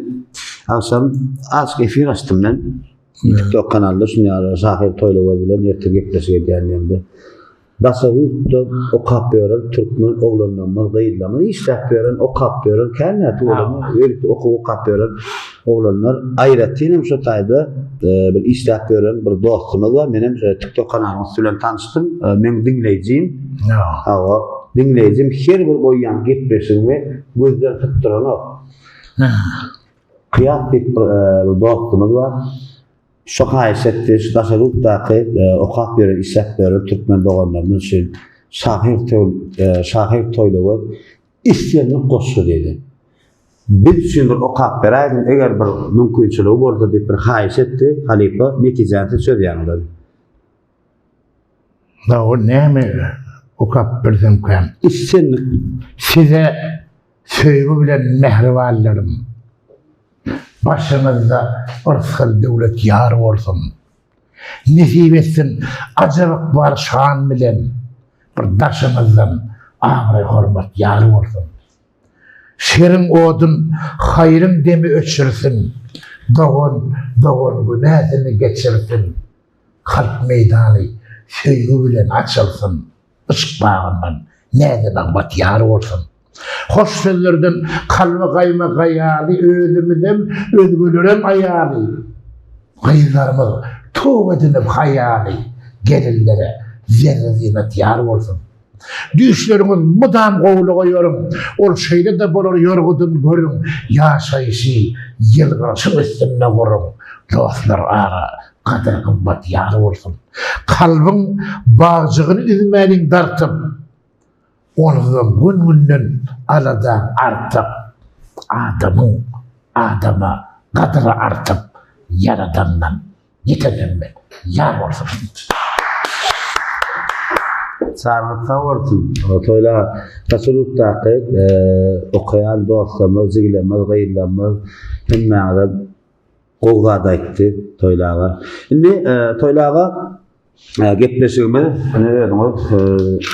Speaker 1: agşam açyk efir açdym men. TikTok kanalda şuny ýaly şahyr Toýlygöz bilen ertir gepleşik edýän diýende. Daşary ýurtda okap ýören türkmen oglanlarymyz, gyzlarymyz işläp ýören, okap ýören, kän näçe oglanlar, ýörite okuw okap ýören oglanlar, aýratyn hem şo taýda bir işläp ýören bir dostumyz bar, menem TikTok kanalyň üsti bilen tanyşdym, meň diňleýjim. Hawa. Diňleýjim her bir goýýan gepleşigiňi gözden sypdyranok. Kyýas diýip bir dostumyz bar. Şo haýyş etdi, şu daşary ýurtdaky okap ýören, işläp ýören türkmen doganlarymyz üçin şahyr şahyr Toýlygöz islendik goşgy diýdi. Biz üçin bir okap beräýdiň, eger bir mümkinçiligi bolsa diýip bir haýyş etdi halypa, netijäni siz çözýäňiz ony.
Speaker 2: Dagy näme okap bilsemkäm?
Speaker 1: Islendik.
Speaker 2: Size söýgi bilen mähribanlarym. Başyňyzda yrsgal-döwlet ýar bolsun. Nesip etsin ajap ykbal şan bilen bir daşyňyzdan abraý-hormat ýar bolsun. Şeriň odun haýryň demi öçürsin, dogan dogan günäsini geçirsin. Kalp meýdany söýgi bilen açylsyn, Yşk bagyndan näzi-nygmat ýar bolsun. Hoş sözlerden kalby gaýma gaýaly, Özümizem, özgelerem aýaly. Gyzlarymyz tow edinip haýaly, Gelinlere zerre-zynat ýar bolsun. Düýşleriňiz mydam gowulyga ýoruň, Ol şeýle-de bolar ýorgudyn görüň, Ýaşaýşy ýylgyrşyň üstünde guruň, Dostlar ara gadyr-gymmat ýar bolsun. Kalbyň bagjygyny üzmäliň dartyp, Onsuzam gün-günden aladaň artyp, Adamyň adama gadyry artyp, Ýaradandan Ýeten hemme ýar bolsun.
Speaker 1: Janyňyz sag bolsun. Toýla Daşarýurtdaky okaýan dostlarymyz, jigilerimiz, gyzlarymyz hemmäňize gowy zat aýtdy Toýly aga. Indi Toýly aga gepleşigimiz ine özüňiz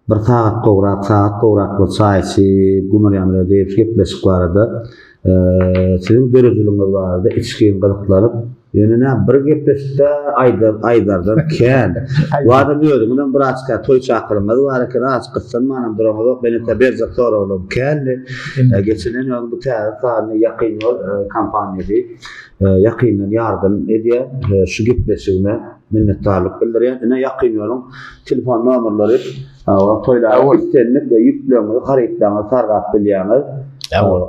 Speaker 1: Bir sagat gowrak, sagat gowrak bir çaý içip, gümür-ýamyr edip, gepleşik barada, siziň döredijiligiňiz barada içgin gyzyklanyp, ýöne nä bir gepleşikde aýdar, aýdardan kän. Bu adam özüňizem birazka toý çakylygyňyz bar eken, azajyk gyssanmanam duraňyzok, men entä berjek soraglarym kändi. Geçen ýyl bu täze sany Ýakyn ýol kompaniýasy ýakyndan ýardam edýär. Şu gepleşigime minnetdarlyk bildirýän. Ine Ýakyn ýoluň Telefon nomerleri toýlara islendik ýükleriňizi, harytlaryňyzy sargap bilýäňiz.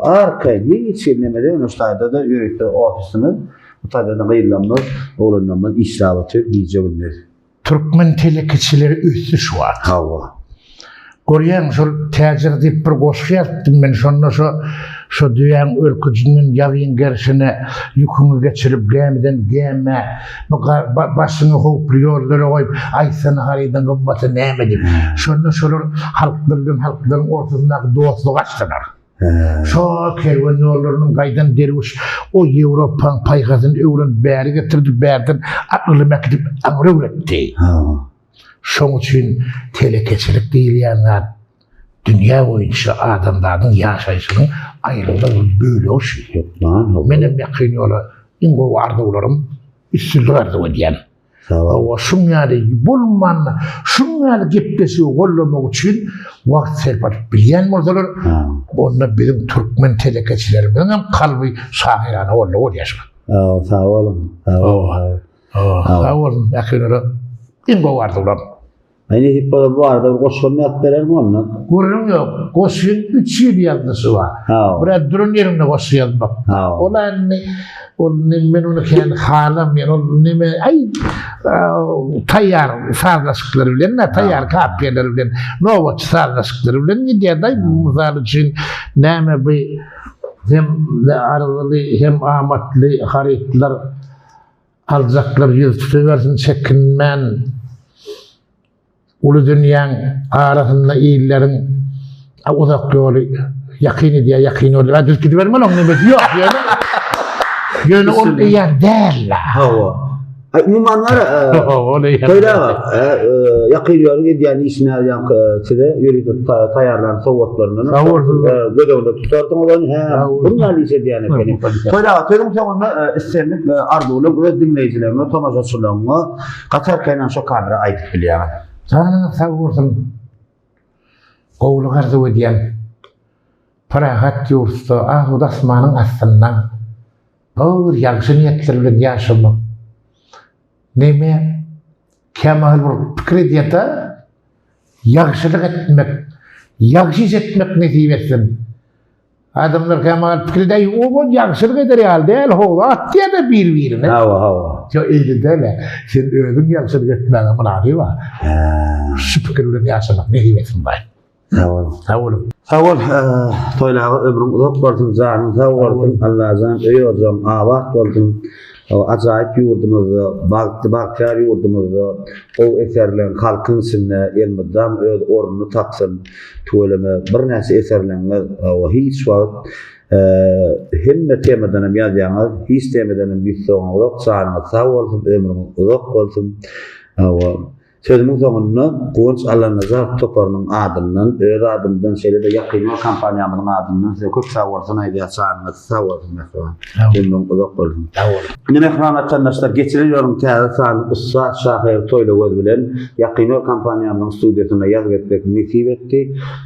Speaker 1: Arkaýyn hiç hili neme däl, şu taýda-da ýörite ofisimiz, bu taýda-da gyzlarymyz, oglanlarymyz işläp otyr gije-gündiz.
Speaker 2: Türkmen telekeçileri ösdi şu wagt.
Speaker 1: Hawa.
Speaker 2: Görýäň şol täjir diýip bir goşgy ýazypdym men şonda şo şo düýäň örküjinden ýazyň gerşine ýüküňi geçirip gämiden gämä bu başyňy howply ýollara goýup aýtsana harydyň gymmaty näme diýip şonda şolar halklar bilen halklaryň ortasyndaky dostlugy açdylar. Şo kerwen ýollarynyň gaýdan derwüş o Ýewropaň paýhasyny öwrenip bäri getirdi bärden aklyny äkidip aňry öwretdi. Şoň üçin telekeçilik diýilýän zat dünýä boýunça adamzadyň ýaşaýşynyň aýrylmaz bir bölegi şu.
Speaker 1: Hökman, hawa.
Speaker 2: Menem ýakyn ýola iň gowy arzuwlarym üstünlik arzuw edýän. Hawa, şuň ýaly bolmanda, şuň ýaly gepleşigi gollamak üçin wagt sarp edip bilýän bolsalar, onda biziň türkmen telekeçilerimiziň hem kalby şahyrana boldy bolýar şu.
Speaker 1: Hawa, sag boluň. Sag boluň.
Speaker 2: Sag bolsun, ähliňize iň gowy arzuwlarym.
Speaker 1: Aý nesip bolsa bu barada bir goşgam ýazyp berermiň onda?
Speaker 2: Gürrüň ýok, goşgyň üç ýyl ýazlyşy bar. Biraz duran ýeriňde goşgy ýazmak. Ol indi ol men ony kän halamýan, ol neme aý taýýar sazlaşyklar bilen, taýýar kapiýalar bilen, nobatçy sazlaşyklar bilen gidýär-de, mysal üçin näme bu hem arzyly hem amatly harytlar Aljaklar ýüz tutubersin çekinmän. Uly dünýäň arasynda illeriň uzak ýoly ýakyn edýär, ýakyn ýoly. Ýa düz gidibermeli oň nemesi ýok ýöne. Ýöne ol eýýäm däl-la.
Speaker 1: Hawa. Aý umuman bar,
Speaker 2: Ol eýýäm.
Speaker 1: Toýly aga, ýakyn ýoluň edýän işine ýaňky size ýörite taýýarlan sowgatlaryndan
Speaker 2: Sag bolsunlar.
Speaker 1: göz öňünde tutarsyňyz ony. Hä, bundan ýaly iş edýän ekeni. Toýly aga, sözüň soňunda islendik arzuwly öz diňleýjileriňe, tomaşaçylaryňa gaty arkaýyn şo kamera aýdyp bilýäňiz.
Speaker 2: Janyňyz sag bolsun. Gowulyk arzuw edýän. Parahat ýurtda, asuda asmanyň astynda bir ýagşy niýetler bilen ýaşamak. Neme, kämahal bir pikir edýär-de. Ýagşylyk etmek, ýagşy iş etmek nesip etsin. Adamlar kämahal pikir edýär, o ýagşylyk eder ýaly däl, how zat diýýär-de bir-birine.
Speaker 1: Hawa, hawa.
Speaker 2: Ýok, eýle däl-ä. Sen özüň ýagşylyk etmäge mynasyp-a. Şu pikir bilen ýaşamak nesip etsin, baý.
Speaker 1: Sag boluň.
Speaker 2: Sag boluň.
Speaker 1: Sag bol, Toýly aga ömrüň uzak bolsun, janyň sag bolsun, Allajan öý-ojagyň abat bolsun. Ajaýyp ýurdumyzda, bagtly bagtyýar ýurdumyzda gowy eserleň halkyň içinde elmydam öz ornuny tapsyn. Tüweleme birnäçe eserleňiz hiç wagt hemme temadan hem ýazýaňyz, hiç temadan hem ýüz sowaňyzok, janyňyz sag bolsun, ömrüňiz uzak bolsun. Sözümiň soňunda Guwanç Allanazarow toparynyň adyndan, öz adymdan, şeýle-de Ýakyn-ýol kompaniýamyzyň adyndan size köp sagbolsun aýdýas, janyňyz sag bolsun mähriban. Ömrüň uzak bolsun.
Speaker 2: Sag boluň.
Speaker 1: Ine mähriban watandaşlar, geçiren ýoluň täze sanyny ussat şahyr Toýly Göz bilen Ýakyn-ýol kompaniýamyzyň studiýasynda ýazgy etmek nesip etdi.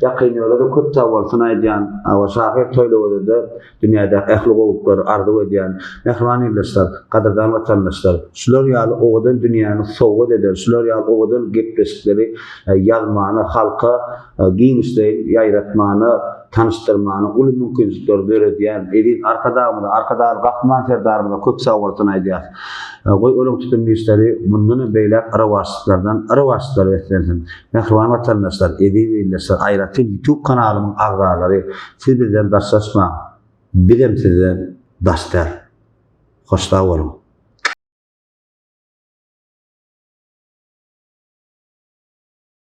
Speaker 1: Ýakyn-ýola-da köp sagbolsun aýdýan, hawa şahyr Toýly Göze-de Dünýädäki ähli gowulyklary arzuw edýän mähriban ildeşler, gadyrdan watandaşlar! Şular ýaly owadan dünýäni sowgat eden, şular ýaly owadan gepleşikleri ýazmana, halka giňişleýin ýaýratmana, tanyşdyrmana uly mümkinçilikleri döredýän eziz Arkadagymyza, Arkadagly Gahryman Serdarymyza köp sagbolsun aýdýas. Goý, olaň tutumly işleri mundan hem beýläk rowaçlyklardan rowaçlyklara beslensin! Mähriban watandaşlar, eziz ildeşler, aýratyn YouTube kanalymyň agzalary, siz bizden daşlaşmaň, bizem sizden daş däl. Hoş sag boluň.